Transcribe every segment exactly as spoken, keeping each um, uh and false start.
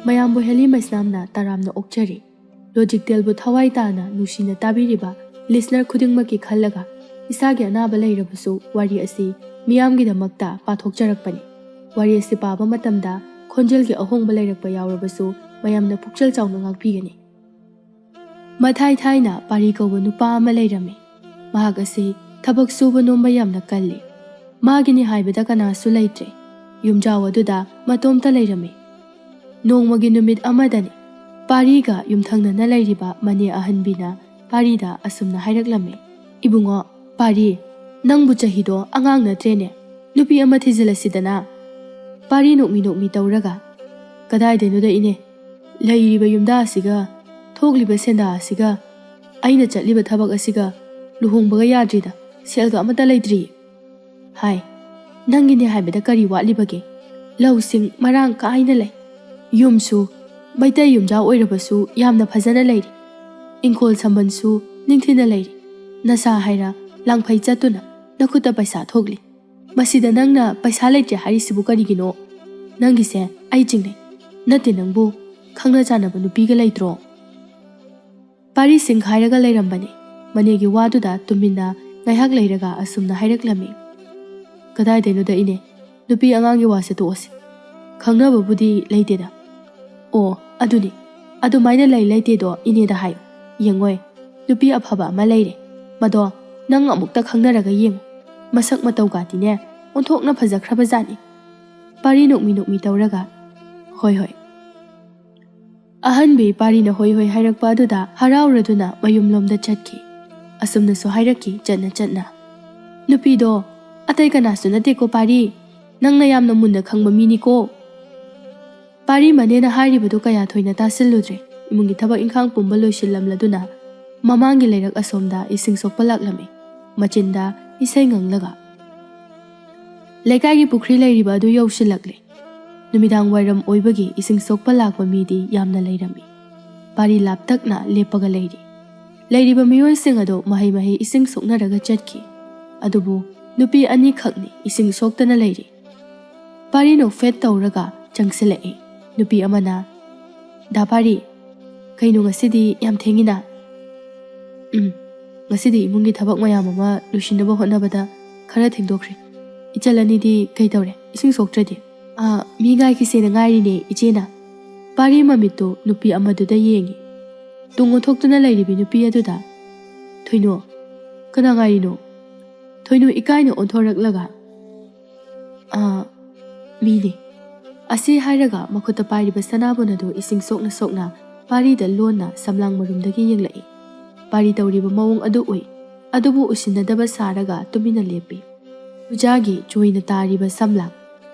ꯃꯌꯥꯝꯕꯨ ꯍꯦꯂꯤ ꯃꯩꯁꯅꯥꯝꯅ ꯇꯔꯥꯝꯅ ꯑꯣꯛꯆꯔꯤ꯫ ꯂꯣꯖꯤꯛꯇꯦꯜꯕꯨ ꯊꯋꯥꯏ ꯇꯥꯅ ꯅꯨꯡꯁꯤꯅ ꯇꯥꯕꯤꯔꯤꯕ ꯂꯤꯁꯅꯔ ꯈꯨꯗꯤꯡꯃꯛꯀꯤ ꯈꯜꯂꯒ, ꯏꯁꯥꯒꯤ ꯑꯅꯥꯕ ꯂꯩꯔꯕꯁꯨ ꯋꯥꯔꯤ ꯑꯁꯤ ꯃꯤꯌꯥꯝꯒꯤꯗꯃꯛꯇ ꯄꯥꯊꯣꯛꯆꯔꯛꯄꯅꯤ꯫ ꯋꯥꯔꯤ ꯑꯁꯤ ꯄꯥꯕ ꯃꯇꯝꯗ ꯈꯣꯟꯖꯦꯜꯒꯤ ꯑꯍꯣꯡꯕ ꯂꯩꯔꯛꯄ ꯌꯥꯎꯔꯕꯁꯨ ꯃꯌꯥꯝꯅ ꯄꯨꯛꯆꯦꯜ ꯆꯥꯎꯅ ꯉꯥꯛꯄꯤꯒꯅꯤ꯫ ꯃꯊꯥꯏ ꯊꯥꯏꯅ ꯄꯥꯔꯤ ꯀꯧꯕ ꯅꯨꯄꯥ ꯑꯃ ꯂꯩꯔꯝꯃꯤ꯫ ꯃꯍꯥꯛ ꯑꯁꯤ ꯊꯕꯛ ꯁꯨꯕ ꯅꯣꯝꯕ ꯌꯥꯝꯅ ꯀꯜꯂꯤ꯫ ꯃꯥꯒꯤꯅꯤ ꯍꯥꯏꯕꯗ ꯀꯅꯥꯁꯨ ꯂꯩꯇ꯭ꯔꯦ꯫ ꯌꯨꯝꯖꯥꯎ ꯑꯗꯨꯗ ꯃꯇꯣꯝꯇ ꯂꯩꯔꯝꯃꯤ꯫ ꯅꯣꯡꯃꯒꯤ ꯅꯨꯃꯤꯠ ꯑꯃꯗꯅꯤ, ꯄꯥꯔꯤꯒ ꯌꯨꯝꯊꯪꯅꯅ ꯂꯩꯔꯤꯕ ꯃꯅꯦ ꯑꯍꯟꯕꯤꯅ ꯄꯥꯔꯤꯗ ꯑꯁꯨꯝꯅ ꯍꯥꯏꯔꯛꯂꯝꯃꯤ, "ꯏꯕꯨꯡꯉꯣ, ꯄꯥꯔꯤ, ꯅꯪꯕꯨ ꯆꯍꯤꯗꯣ ꯑꯉꯥꯡ ꯅꯠꯇ꯭ꯔꯦꯅꯦ꯫ ꯅꯨꯄꯤ ꯑꯃ ꯊꯤꯖꯤꯜꯂꯁꯤꯗꯅ?" ꯄꯥꯔꯤ ꯅꯣꯛꯃꯤ ꯅꯣꯛꯃꯤ ꯇꯧꯔꯒ, "ꯀꯗꯥꯏꯗꯩꯅꯣꯗ ꯏꯅꯦ? ꯂꯩꯔꯤꯕ ꯌꯨꯝꯗ ꯑꯁꯤꯒ, ꯊꯣꯛꯂꯤꯕ ꯁꯦꯟꯗꯥ ꯑꯁꯤꯒ, ꯑꯩꯅ ꯆꯠꯂꯤꯕ ꯊꯕꯛ ꯑꯁꯤꯒ ꯂꯨꯍꯣꯡꯕꯒ ꯌꯥꯗ꯭ꯔꯤꯗ, ꯁꯦꯜꯒ ꯑꯃꯠꯇ ꯂꯩꯇ꯭ꯔꯤ꯫" ꯍꯥꯏ, "ꯅꯪꯒꯤꯅꯦ ꯍꯥꯏꯕꯗ ꯀꯔꯤ ꯋꯥꯠꯂꯤꯕꯒꯦ? ꯂꯧꯁꯤꯡ ꯃꯔꯥꯡ ꯀꯥꯏꯅ ꯂꯩ꯫ ꯌꯨꯝꯁꯨ ꯃꯩꯇꯩ ꯌꯨꯝꯖꯥ ꯑꯣꯏꯔꯕꯁꯨ ꯌꯥꯝꯅ ꯐꯖꯅ ꯂꯩꯔꯤ꯫ ꯏꯪꯈꯣꯜ ꯁꯝꯕꯜꯁꯨ ꯅꯤꯡꯊꯤꯅ ꯂꯩꯔꯤ꯫ ꯅꯁꯥ ꯍꯥꯏꯔ ꯂꯥꯡꯐꯩ ꯆꯠꯇꯨꯅ ꯅꯈꯨꯠꯇ ꯄꯩꯁꯥ ꯊꯣꯛꯂꯤ꯫ ꯃꯁꯤꯗ ꯅꯪꯅ ꯄꯩꯁꯥ ꯂꯩꯇ꯭ꯔꯦ ꯍꯥꯏꯔꯤꯁꯤꯕꯨ ꯀꯔꯤꯒꯤꯅꯣ? ꯅꯪꯒꯤꯁꯦ ꯑꯩ ꯆꯤꯡꯅꯩ꯫ ꯅꯠꯇꯦ ꯅꯪꯕꯨ, ꯈꯪꯅ ꯆꯥꯟꯅꯕ ꯅꯨꯄꯤꯒ ꯂꯩꯇ꯭ꯔꯣ?" ꯄꯥꯔꯤ ꯁꯤꯡꯈꯥꯏꯔꯒ ꯂꯩꯔꯝꯕꯅꯤ꯫ ꯃꯅꯦꯒꯤ ꯋꯥꯗꯨꯗ ꯇꯨꯃꯤꯟꯅ ꯉꯥꯏꯍꯥꯛ ꯂꯩꯔꯒ ꯑꯁꯨꯝꯅ ꯍꯥꯏꯔꯛꯂꯝꯃꯤ, "ꯀꯗꯥꯏꯗꯩꯅꯣꯗ ꯏꯅꯦ, ꯅꯨꯄꯤ ꯑꯉꯥꯡꯒꯤ ꯋꯥꯁꯦ ꯇꯣꯛꯑꯁꯤ꯫ ꯈꯪꯅꯕꯕꯨꯗꯤ ꯂꯩꯇꯦꯗ꯫ ꯑꯣ, ꯑꯗꯨꯅꯤ, ꯑꯗꯨꯃꯥꯏꯅ ꯂꯩ ꯂꯩꯇꯦꯗꯣ ꯏꯅꯦꯗ ꯍꯥꯏꯌꯨ꯫ ꯌꯦꯡꯉꯣꯏ, ꯅꯨꯄꯤ ꯑꯐꯕ ꯑꯃ ꯂꯩꯔꯦ꯫ ꯃꯗꯣ ꯅꯪ ꯑꯃꯨꯛꯇ ꯈꯪꯅꯔꯒ ꯌꯦꯡꯉꯨ꯫ ꯃꯁꯛ ꯃꯇꯧꯒꯥꯇꯤꯅꯦ, ꯑꯣꯟꯊꯣꯛꯅ ꯐꯖꯈ꯭ꯔꯕꯖꯥꯠꯅꯤ꯫" ꯄꯥꯔꯤ ꯅꯣꯛꯃꯤ ꯅꯣꯛꯃꯤ ꯇꯧꯔꯒ, "ꯍꯣꯏ, ꯍꯣꯏ꯫" ꯑꯍꯟꯕꯤ ꯄꯥꯔꯤꯅ ꯍꯣꯏ ꯍꯣꯏ ꯍꯥꯏꯔꯛꯄ ꯑꯗꯨꯗ ꯍꯔꯥꯎꯔꯗꯨꯅ ꯃꯌꯨꯝꯂꯣꯝꯗ ꯆꯠꯈꯤ꯫ ꯑꯁꯨꯝꯅꯁꯨ ꯍꯥꯏꯔꯛꯈꯤ ꯆꯠꯅ ꯆꯠꯅ, "ꯅꯨꯄꯤꯗꯣ ꯑꯇꯩ ꯀꯅꯥꯁꯨ ꯅꯠꯇꯦꯀꯣ ꯄꯥꯔꯤ, ꯅꯪꯅ ꯌꯥꯝꯅ ꯃꯨꯟꯅ ꯈꯪꯕ ꯃꯤꯅꯤꯀꯣ꯫" ꯄꯥꯔꯤ ꯃꯅꯦꯅ ꯍꯥꯏꯔꯤꯕꯗꯨ ꯀꯌꯥ ꯊꯣꯏꯅ ꯇꯥꯁꯤꯜꯂꯨꯗ꯭ꯔꯦ꯫ ꯏꯃꯨꯡꯒꯤ ꯊꯕꯛ ꯏꯪꯈꯥꯡ ꯄꯨꯝꯕ ꯂꯣꯏꯁꯤꯜꯂꯝꯂꯗꯨꯅ ꯃꯃꯥꯡꯒꯤ ꯂꯩꯔꯛ ꯑꯁꯣꯝꯗ ꯏꯁꯤꯡ ꯁꯣꯛꯄ ꯂꯥꯛꯂꯝꯃꯤ, ꯃꯆꯤꯟꯗ ꯏꯁꯩ ꯉꯪꯂꯒ꯫ ꯂꯩꯀꯥꯏꯒꯤ ꯄꯨꯈ꯭ꯔꯤ ꯂꯩꯔꯤꯕ ꯑꯗꯨ ꯌꯧꯁꯤꯜꯂꯛꯂꯦ꯫ ꯅꯨꯃꯤꯗꯥꯡ ꯋꯥꯏꯔꯝ ꯑꯣꯏꯕꯒꯤ ꯏꯁꯤꯡ ꯁꯣꯛꯄ ꯂꯥꯛꯄ ꯃꯤꯗꯤ ꯌꯥꯝꯅ ꯂꯩꯔꯝꯃꯤ꯫ ꯄꯥꯔꯤ ꯂꯥꯞꯇꯛꯅ ꯂꯦꯞꯄꯒ ꯂꯩꯔꯤ꯫ ꯂꯩꯔꯤꯕ ꯃꯤꯑꯣꯏꯁꯤꯡ ꯑꯗꯨ ꯃꯍꯩ ꯃꯍꯩ ꯏꯁꯤꯡ ꯁꯣꯛꯅꯔꯒ ꯆꯠꯈꯤ꯫ ꯑꯗꯨꯕꯨ ꯅꯨꯄꯤ ꯑꯅꯤꯈꯛꯅꯤ ꯏꯁꯤꯡ ꯁꯣꯛꯇꯅ ꯂꯩꯔꯤ꯫ ꯄꯥꯔꯤ ꯅꯣꯛꯐꯦꯠ ꯇꯧꯔꯒ ꯆꯪꯁꯤꯜꯂꯛꯏ꯫ ꯅꯨꯄꯤ ꯑꯃꯅ ꯗꯥ ꯄꯥꯔꯤ, ꯀꯩꯅꯣ ꯉꯁꯤꯗꯤ ꯌꯥꯝ ꯊꯦꯡꯉꯤꯅ? ꯎꯝ, ꯉꯁꯤꯗꯤ ꯏꯃꯨꯡꯒꯤ ꯊꯕꯛ ꯃꯌꯥꯝ ꯑꯃ ꯂꯣꯏꯁꯤꯟꯅꯕ ꯍꯣꯠꯅꯕꯗ ꯈꯔ ꯊꯦꯡꯗꯣꯛꯈ꯭ꯔꯦ꯫ ꯏꯆꯜ ꯑꯅꯤꯗꯤ ꯀꯩ ꯇꯧꯔꯦ? ꯏꯁꯤꯡ ꯁꯣꯛꯇ꯭ꯔꯗꯤ? ꯑꯥ, ꯃꯤ ꯉꯥꯏꯈꯤꯁꯦꯅ ꯉꯥꯏꯔꯤꯅꯦ, ꯏꯆꯦꯅ꯫ ꯄꯥꯔꯤ ꯃꯃꯤꯠꯇꯨ ꯅꯨꯄꯤ ꯑꯃꯗꯨꯗ ꯌꯦꯡꯉꯤ꯫ ꯇꯨꯡ ꯑꯣꯟꯊꯣꯛꯇꯨꯅ ꯂꯩꯔꯤꯕꯤ ꯅꯨꯄꯤ ꯑꯗꯨꯗ, "ꯊꯣꯏꯅꯨ, ꯀꯅꯥ ꯉꯥꯏꯔꯤꯅꯣ?" ꯊꯣꯏꯅꯨ ꯏꯀꯥꯏꯅ ꯑꯣꯟꯊꯣꯔꯛꯂꯒ, "ꯑꯥ, ꯃꯤꯅꯦ꯫" ꯑꯁꯤ ꯍꯥꯏꯔꯒ ꯃꯈꯨꯠꯇ ꯄꯥꯏꯔꯤꯕ ꯁꯅꯥꯕꯨꯟ ꯑꯗꯨ ꯏꯁꯤꯡ ꯁꯣꯛꯅ ꯁꯣꯛꯅ ꯄꯥꯔꯤꯗ ꯂꯣꯟꯅ ꯁꯝꯂꯥꯡ ꯃꯔꯨꯝꯗꯒꯤ ꯌꯦꯡꯂꯛꯏ꯫ ꯄꯥꯔꯤ ꯇꯧꯔꯤꯕ ꯃꯑꯣꯡ ꯑꯗꯨ ꯎꯏ, ꯑꯗꯨꯕꯨ ꯎꯁꯤꯟꯅꯗꯕ ꯁꯥꯔꯒ ꯇꯨꯃꯤꯟꯅ ꯂꯦꯞꯄꯤ꯫ ꯈꯨꯖꯥꯒꯤ ꯆꯣꯏꯅ ꯇꯥꯔꯤꯕ ꯁꯝꯂꯥꯡ,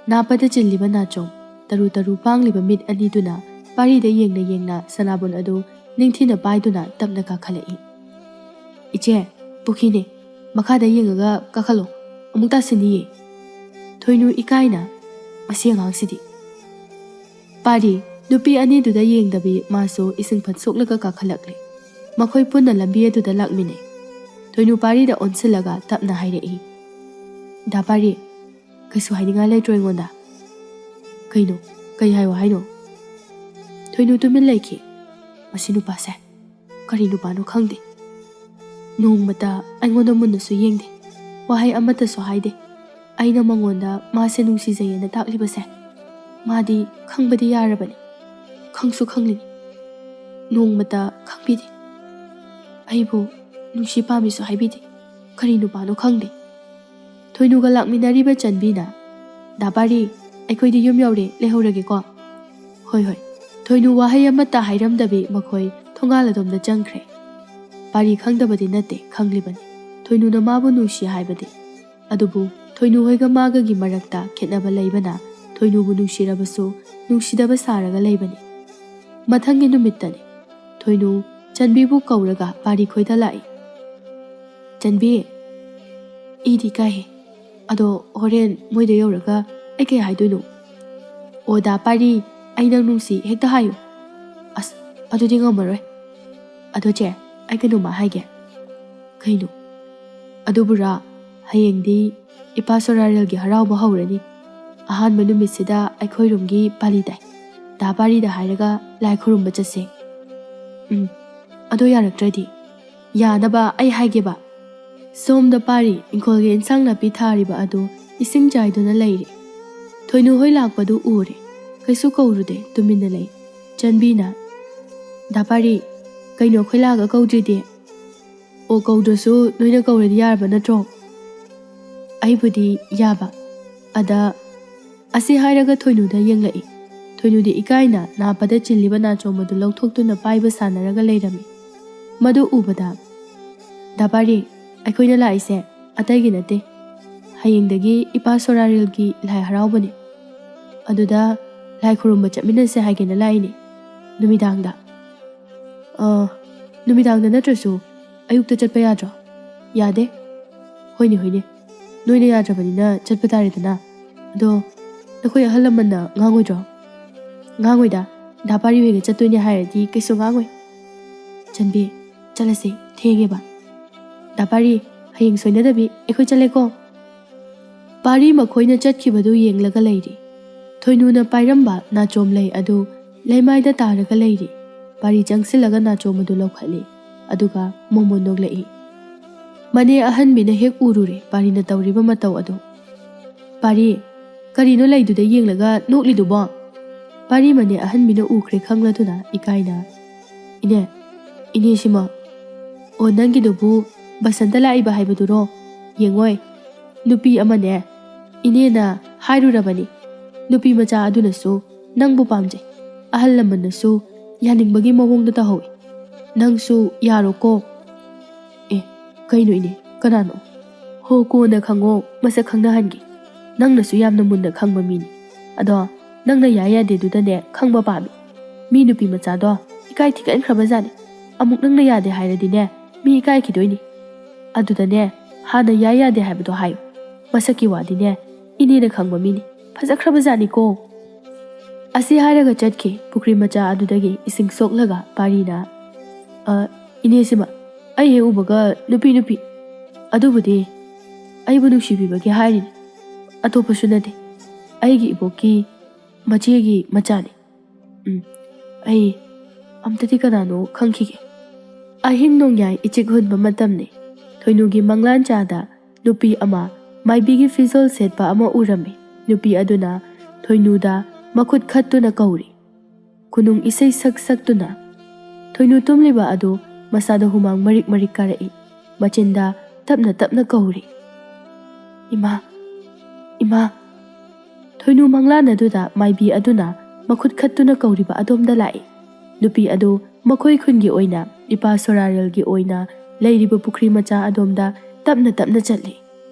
ꯅꯥꯄꯗ ꯆꯤꯜꯂꯤꯕ ꯅꯥꯆꯣꯝ, ꯇꯔꯨ ꯇꯔꯨ ꯄꯥꯡꯂꯤꯕ ꯃꯤꯠ ꯑꯅꯤꯗꯨꯅ ꯄꯥꯔꯤꯗ ꯌꯦꯡꯅ ꯌꯦꯡꯅ ꯁꯅꯥꯕꯨꯟ ꯑꯗꯨ ꯅꯤꯡꯊꯤꯅ ꯄꯥꯏꯗꯨꯅ ꯇꯞꯅ ꯀꯥꯈꯠꯂꯛꯏ꯫ "ꯏꯆꯦ, ꯄꯨꯈ꯭ꯔꯤꯅꯦ, ꯃꯈꯥꯗ ꯌꯦꯡꯉꯒ ꯀꯥꯈꯠꯂꯣ, ꯑꯃꯨꯛ ꯇꯥꯁꯤꯟꯅꯤꯌꯦ꯫" ꯊꯣꯏꯅꯨ ꯏꯀꯥꯏꯅ, "ꯃꯁꯤ ꯑꯉꯥꯡꯁꯤꯗꯤ꯫" ꯄꯥꯔꯤ ꯅꯨꯄꯤ ꯑꯅꯤꯗꯨꯗ ꯌꯦꯡꯗꯕꯤ ꯃꯥꯁꯨ ꯏꯁꯤꯡ ꯐꯠ ꯁꯣꯛꯂꯒ ꯀꯥꯈꯠꯂꯛꯂꯦ꯫ ꯃꯈꯣꯏ ꯄꯨꯟꯅ ꯂꯝꯕꯤ ꯑꯗꯨꯗ ꯂꯥꯛꯃꯤꯟꯅꯩ꯫ ꯊꯣꯏꯅꯨ ꯄꯥꯔꯤꯗ ꯑꯣꯟꯁꯤꯜꯂꯒ ꯇꯞꯅ ꯍꯥꯏꯔꯛꯏ, "ꯗꯥ ꯄꯥꯔꯤ, ꯀꯩꯁꯨ ꯍꯥꯏꯅꯤꯡꯉꯥꯏ ꯂꯩꯇ꯭ꯔꯣ ꯑꯩꯉꯣꯟꯗ?" "ꯀꯩꯅꯣ? ꯀꯩ ꯍꯥꯏꯌꯣ ꯍꯥꯏꯅꯣ?" ꯊꯣꯏꯅꯨ ꯇꯨꯃꯤꯟ ꯂꯩꯈꯤ꯫ "ꯃꯁꯤ ꯅꯨꯄꯥꯁꯦ ꯀꯔꯤ ꯅꯨꯄꯥꯅꯣ ꯈꯪꯗꯦ꯫ ꯅꯣꯡꯃꯇ ꯑꯩꯉꯣꯟꯗ ꯃꯨꯟꯅꯁꯨ ꯌꯦꯡꯗꯦ, ꯋꯥꯍꯩ ꯑꯃꯠꯇꯁꯨ ꯍꯥꯏꯗꯦ꯫ ꯑꯩꯅ ꯃꯉꯣꯟꯗ ꯃꯥꯁꯦ ꯅꯨꯡꯁꯤꯖꯩꯌꯦꯅ ꯇꯥꯛꯂꯤꯕꯁꯦ ꯃꯥꯗꯤ ꯈꯪꯕꯗꯤ ꯌꯥꯔꯕꯅꯤ, ꯈꯪꯁꯨ ꯈꯪꯂꯤꯅꯤ꯫ ꯅꯣꯡꯃꯇ ꯈꯪꯕꯤꯗꯦ, ꯑꯩꯕꯨ ꯅꯨꯡꯁꯤ ꯄꯥꯝꯃꯤꯁꯨ ꯍꯥꯏꯕꯤꯗꯦ꯫ ꯀꯔꯤ ꯅꯨꯄꯥꯅꯣ ꯈꯪꯗꯦ꯫" ꯊꯣꯏꯅꯨꯒ ꯂꯥꯛꯃꯤꯟꯅꯔꯤꯕ ꯆꯟꯕꯤꯅ, "ꯗꯥ ꯄꯥꯔꯤ, ꯑꯩꯈꯣꯏꯗꯤ ꯌꯨꯝ ꯌꯧꯔꯦ, ꯂꯩꯍꯧꯔꯒꯦꯀꯣ꯫" "ꯍꯣꯏ, ꯍꯣꯏ꯫" ꯊꯣꯏꯅꯨ ꯋꯥꯍꯩ ꯑꯃꯠꯇ ꯍꯥꯏꯔꯝꯗꯕꯤ ꯃꯈꯣꯏ ꯊꯣꯡꯒꯥꯜ ꯑꯗꯣꯝꯗ ꯆꯪꯈ꯭ꯔꯦ꯫ ꯄꯥꯔꯤ ꯈꯪꯗꯕꯗꯤ ꯅꯠꯇꯦ, ꯈꯪꯂꯤꯕꯅꯤ ꯊꯣꯏꯅꯨꯅ ꯃꯥꯕꯨ ꯅꯨꯡꯁꯤ ꯍꯥꯏꯕꯗꯤ꯫ ꯑꯗꯨꯕꯨ ꯊꯣꯏꯅꯨ ꯍꯣꯏꯒ ꯃꯥꯒꯒꯤ ꯃꯔꯛꯇ ꯈꯦꯠꯅꯕ ꯂꯩꯕꯅ ꯊꯣꯏꯅꯨꯕꯨ ꯅꯨꯡꯁꯤꯔꯕꯁꯨ ꯅꯨꯡꯁꯤꯗꯕ ꯁꯥꯔꯒ ꯂꯩꯕꯅꯤ꯫ ꯃꯊꯪꯒꯤ ꯅꯨꯃꯤꯠꯇꯅꯤ꯫ ꯊꯣꯏꯅꯨ ꯆꯟꯕꯤꯕꯨ ꯀꯧꯔꯒ ꯄꯥꯔꯤ ꯈꯣꯏꯗ ꯂꯥꯛꯏ꯫ "ꯆꯟꯕꯤ, ꯏꯗꯤ ꯀꯥꯏꯍꯦ꯫ ꯑꯗꯣ ꯍꯣꯔꯦꯟ ꯃꯣꯏꯗ ꯌꯧꯔꯒ ꯑꯩ ꯀꯩ ꯍꯥꯏꯗꯣꯏꯅꯣ?" "ꯑꯣ ꯗꯥ ꯄꯥꯔꯤ, ꯑꯩ ꯅꯪ ꯅꯨꯡꯁꯤ ꯍꯦꯛꯇ ꯍꯥꯏꯌꯨ꯫" "ꯑꯁ, ꯑꯗꯨꯗꯤ ꯉꯝꯃꯔꯣꯏ꯫ ꯑꯗꯣ ꯆꯦ, ꯑꯩ ꯀꯩꯅꯣꯝꯃ ꯍꯥꯏꯒꯦ꯫" "ꯀꯩꯅꯣ?" "ꯑꯗꯨꯕꯨꯔꯥ, ꯍꯌꯦꯡꯗꯤ ꯏꯄꯥ ꯁꯣꯔꯥꯔꯦꯜꯒꯤ ꯍꯔꯥꯎꯕ ꯍꯧꯔꯅꯤ꯫ ꯑꯍꯥꯟꯕ ꯅꯨꯃꯤꯠꯁꯤꯗ ꯑꯩꯈꯣꯏ ꯔꯣꯝꯒꯤ ꯄꯥꯂꯤ ꯇꯥꯏ꯫" ꯗꯥ ꯄꯥꯔꯤꯗ ꯍꯥꯏꯔꯒ ꯂꯥꯏ ꯈꯨꯔꯨꯝꯕ ꯆꯠꯁꯦ꯫ ꯎꯝ, ꯑꯗꯣ ꯌꯥꯔꯛꯇ꯭ꯔꯗꯤ? ꯌꯥꯅꯕ ꯑꯩ ꯍꯥꯏꯒꯦꯕ꯫ ꯁꯣꯝꯗ ꯄꯥꯔꯤ ꯏꯪꯈꯣꯜꯒꯤ ꯏꯟꯁꯥꯡ ꯅꯥꯄꯤ ꯊꯥꯔꯤꯕ ꯑꯗꯨ ꯏꯁꯤꯡ ꯆꯥꯏꯗꯨꯅ ꯂꯩꯔꯤ꯫ ꯊꯣꯏꯅꯨ ꯍꯣꯏ ꯂꯥꯛꯄꯗꯨ ꯎꯔꯦ꯫ ꯀꯩꯁꯨ ꯀꯧꯔꯨꯗꯦ, ꯇꯨꯃꯤꯟꯅ ꯂꯩ꯫ ꯆꯟꯕꯤꯅ, "ꯗꯥ ꯄꯥꯔꯤ, ꯀꯩꯅꯣ ꯑꯩꯈꯣꯏ ꯂꯥꯛꯑꯒ ꯀꯧꯗ꯭ꯔꯤꯗꯤ?" "ꯑꯣ, ꯀꯧꯗ꯭ꯔꯁꯨ ꯅꯣꯏꯅ ꯀꯧꯔꯗꯤ ꯌꯥꯔꯕ ꯅꯠꯇ꯭ꯔꯣ?" ꯑꯩꯕꯨꯗꯤ ꯌꯥꯕ꯫ ꯑꯗ ꯑꯁꯤ ꯍꯥꯏꯔꯒ ꯊꯣꯏꯅꯨꯗ ꯌꯦꯡꯂꯛꯏ꯫ ꯊꯣꯏꯅꯨꯗꯤ ꯏꯀꯥꯏꯅ ꯅꯥꯄꯗ ꯆꯤꯜꯂꯤꯕ ꯅꯥꯆꯣꯝ ꯑꯗꯨ ꯂꯧꯊꯣꯛꯇꯨꯅ ꯄꯥꯏꯕ ꯁꯥꯟꯅꯔꯒ ꯂꯩꯔꯝꯃꯤ꯫ ꯃꯗꯨ ꯎꯕꯗ, "ꯗꯥ ꯄꯥꯔꯤ, ꯑꯩꯈꯣꯏꯅ ꯂꯥꯛꯏꯁꯦ ꯑꯇꯩꯒꯤ ꯅꯠꯇꯦ꯫ ꯍꯌꯦꯡꯗꯒꯤ ꯏꯄꯥ ꯁꯣꯔꯥꯔꯦꯜꯒꯤ ꯂꯥꯏ ꯍꯔꯥꯎꯕꯅꯤ꯫ ꯑꯗꯨꯗ ꯂꯥꯏ ꯈꯨꯔꯨꯝꯕ ꯆꯠꯃꯤꯟꯅꯁꯦ ꯍꯥꯏꯒꯦꯅ ꯂꯥꯛꯏꯅꯦ, ꯅꯨꯃꯤꯗꯥꯡꯗ꯫" "ꯑ, ꯅꯨꯃꯤꯗꯥꯡꯗ ꯅꯠꯇ꯭ꯔꯁꯨ ꯑꯌꯨꯛꯇ ꯆꯠꯄ ꯌꯥꯗ꯭ꯔꯣ?" "ꯌꯥꯗꯦ꯫" "ꯍꯣꯏꯅꯦ, ꯍꯣꯏꯅꯦ, ꯅꯣꯏꯅ ꯌꯥꯗ꯭ꯔꯕꯅꯤꯅ ꯆꯠꯄ ꯇꯥꯔꯦꯗꯅ꯫ ꯑꯗꯣ ꯅꯈꯣꯏ ꯑꯍꯜ ꯂꯃꯟꯅ ꯉꯥꯡꯉꯣꯏꯗ꯭ꯔꯣ?" "ꯉꯥꯡꯉꯣꯏꯗ, ꯗꯥ ꯄꯥꯔꯤ ꯍꯣꯏꯒ ꯆꯠꯇꯣꯏꯅꯦ ꯍꯥꯏꯔꯗꯤ ꯀꯩꯁꯨ ꯉꯥꯡꯉꯣꯏ꯫ ꯆꯟꯕꯤ, ꯆꯠꯂꯁꯦ, ꯊꯦꯡꯉꯦꯕ꯫ ꯗꯥ ꯄꯥꯔꯤ, ꯍꯌꯦꯡ ꯁꯣꯏꯅꯗꯕꯤ ꯑꯩꯈꯣꯏ ꯆꯠꯂꯦꯀꯣ꯫" ꯄꯥꯔꯤ ꯃꯈꯣꯏꯅ ꯆꯠꯈꯤꯕꯗꯨ ꯌꯦꯡꯂꯒ ꯂꯩꯔꯤ꯫ ꯊꯣꯏꯅꯨꯅ ꯄꯥꯏꯔꯝꯕ ꯅꯥꯆꯣꯝ ꯂꯩ ꯑꯗꯨ ꯂꯩꯃꯥꯏꯗ ꯇꯥꯔꯒ ꯂꯩꯔꯤ꯫ ꯄꯥꯔꯤ ꯆꯪꯁꯤꯜꯂꯒ ꯅꯥꯆꯣꯝ ꯑꯗꯨ ꯂꯧꯈꯠꯂꯤ, ꯑꯗꯨꯒ ꯃꯣꯃꯣꯟ ꯅꯣꯛꯂꯛꯏ꯫ ꯃꯅꯦ ꯑꯍꯟꯕꯤꯅ ꯍꯦꯛ ꯎꯔꯨꯔꯦ ꯄꯥꯔꯤꯅ ꯇꯧꯔꯤꯕ ꯃꯇꯧ ꯑꯗꯨ꯫ "ꯄꯥꯔꯤ, ꯀꯔꯤꯅꯣ ꯂꯩꯗꯨꯗ ꯌꯦꯡꯂꯒ ꯅꯣꯛꯂꯤꯗꯨꯕꯣ?" ꯄꯥꯔꯤ ꯃꯅꯦ ꯑꯍꯟꯕꯤꯅ ꯎꯈ꯭ꯔꯦ ꯈꯪꯂꯗꯨꯅ ꯏꯀꯥꯏꯅ, "ꯏꯅꯦ, ꯏꯅꯦ ꯁꯤꯃ, ꯑꯣ, ꯅꯪꯒꯤꯗꯨꯕꯨ ꯕꯁꯟꯇ ꯂꯥꯛꯏꯕ ꯍꯥꯏꯕꯗꯨꯔꯣ? ꯌꯦꯡꯉꯣꯏ, ꯅꯨꯄꯤ ꯑꯃꯅꯦ, ꯏꯅꯦꯅ ꯍꯥꯏꯔꯨꯔꯕꯅꯤ, ꯅꯨꯄꯤ ꯃꯆꯥ ꯑꯗꯨꯅꯁꯨ ꯅꯪꯕꯨ ꯄꯥꯝꯖꯩ, ꯑꯍꯜ ꯂꯃꯟꯅꯁꯨ ꯌꯥꯅꯤꯡꯕꯒꯤ ꯃꯑꯣꯡꯗ ꯇꯧꯍꯧꯏ꯫ ꯅꯪꯁꯨ ꯌꯥꯔꯣꯀꯣ꯫" "ꯑꯦ, ꯀꯩꯅꯣ ꯏꯅꯦ, ꯀꯅꯥꯅꯣ?" "ꯍꯣ, ꯀꯣꯟꯅ ꯈꯪꯉꯣ, ꯃꯁꯛ ꯈꯪꯅꯍꯟꯒꯦ꯫ ꯅꯪꯅꯁꯨ ꯌꯥꯝꯅ ꯃꯨꯟꯅ ꯈꯪꯕ ꯃꯤꯅꯤ꯫ ꯑꯗꯣ ꯅꯪꯅ ꯌꯥꯏ ꯌꯥꯗꯦꯗꯨꯗꯅꯦ ꯈꯪꯕ ꯄꯥꯝꯃꯤ꯫ ꯃꯤ ꯅꯨꯄꯤ ꯃꯆꯥꯗꯣ ꯏꯀꯥꯏ ꯊꯤꯒꯠꯈ꯭ꯔꯕꯖꯥꯠꯅꯤ꯫ ꯑꯃꯨꯛ ꯅꯪꯅ ꯌꯥꯗꯦ ꯍꯥꯏꯔꯗꯤꯅꯦ, ꯃꯤ ꯏꯀꯥꯏꯈꯤꯗꯣꯏꯅꯤ꯫ ꯑꯗꯨꯗꯅꯦ, ꯍꯥꯟꯅ ꯌꯥꯏ ꯌꯥꯗꯦ ꯍꯥꯏꯕꯗꯣ ꯍꯥꯏꯌꯨ꯫ ꯃꯁꯛꯀꯤ ꯋꯥꯗꯤꯅꯦ, ꯏꯅꯦꯅ ꯈꯪꯕ ꯃꯤꯅꯤ꯫ ꯐꯖꯈ꯭ꯔꯕꯖꯥꯠꯅꯤꯀꯣ꯫" ꯑꯁꯤ ꯍꯥꯏꯔꯒ ꯆꯠꯈꯤ꯫ ꯄꯨꯈ꯭ꯔꯤ ꯃꯆꯥ ꯑꯗꯨꯗꯒꯤ ꯏꯁꯤꯡ ꯁꯣꯛꯂꯒ ꯄꯥꯔꯤꯅ, "ꯑ, ꯏꯅꯦꯁꯤꯃ, ꯑꯩ ꯍꯦꯛ ꯎꯕꯒ ꯅꯨꯄꯤ, ꯅꯨꯄꯤ꯫ ꯑꯗꯨꯕꯨꯗꯤ ꯑꯩꯕꯨ ꯅꯨꯡꯁꯤꯕꯤꯕꯒꯤ ꯍꯥꯏꯔꯤꯅꯤ꯫ ꯑꯇꯣꯞꯄꯁꯨ ꯅꯠꯇꯦ꯫ ꯑꯩꯒꯤ ꯏꯕꯣꯛꯀꯤ ꯃꯆꯦꯒꯤ ꯃꯆꯥꯅꯤ꯫ ꯎꯝ, ꯑꯩ ꯑꯝꯇꯗꯤ ꯀꯅꯥꯅꯣ ꯈꯪꯈꯤꯒꯦ꯫ ꯑꯍꯤꯡ ꯅꯣꯡꯌꯥꯏ ꯏꯆꯤꯛ ꯍꯨꯟꯕ ꯃꯇꯝꯅꯤ꯫ ꯊꯣꯏꯅꯨꯒꯤ ꯃꯪꯂꯥꯟ ꯆꯥꯗ ꯅꯨꯄꯤ ꯑꯃ ꯃꯥꯏꯕꯤꯒꯤ ꯐꯤꯖꯣꯜ ꯁꯦꯠꯄ ꯑꯃ ꯎꯔꯝꯃꯤ꯫ ꯅꯨꯄꯤ ꯑꯗꯨꯅ ꯊꯣꯏꯅꯨꯗ ꯃꯈꯨꯠ ꯈꯠꯇꯨꯅ ꯀꯧꯔꯤ꯫ ꯈꯨꯅꯨꯡ ꯏꯁꯩ ꯁꯛ ꯁꯛꯇꯨꯅ꯫ ꯊꯣꯏꯅꯨ ꯇꯨꯝꯂꯤꯕ ꯑꯗꯨ ꯃꯁꯥꯗ ꯍꯨꯃꯥꯡ ꯃꯔꯤꯛ ꯃꯔꯤꯛ ꯀꯥꯔꯛꯏ꯫ ꯃꯆꯤꯟꯗ ꯇꯞꯅ ꯇꯞꯅ ꯀꯧꯔꯤ, "ꯏꯃꯥ, ꯏꯃꯥ!" ꯊꯣꯏꯅꯨ ꯃꯪꯂꯥꯟ ꯑꯗꯨꯗ ꯃꯥꯏꯕꯤ ꯑꯗꯨꯅ ꯃꯈꯨꯠ ꯈꯠꯇꯨꯅ ꯀꯧꯔꯤꯕ ꯑꯗꯣꯝꯗ ꯂꯥꯛꯏ꯫ ꯅꯨꯄꯤ ꯑꯗꯨ ꯃꯈꯣꯏ ꯈꯨꯟꯒꯤ ꯑꯣꯏꯅ ꯏꯄꯥ ꯁꯣꯔꯥꯔꯦꯜꯒꯤ ꯑꯣꯏꯅ ꯂꯩꯔꯤꯕ ꯄꯨꯈ꯭ꯔꯤ ꯃꯆꯥ ꯑꯗꯣꯝꯗ ꯇꯞꯅ ꯇꯞꯅ ꯆꯠꯂꯤ꯫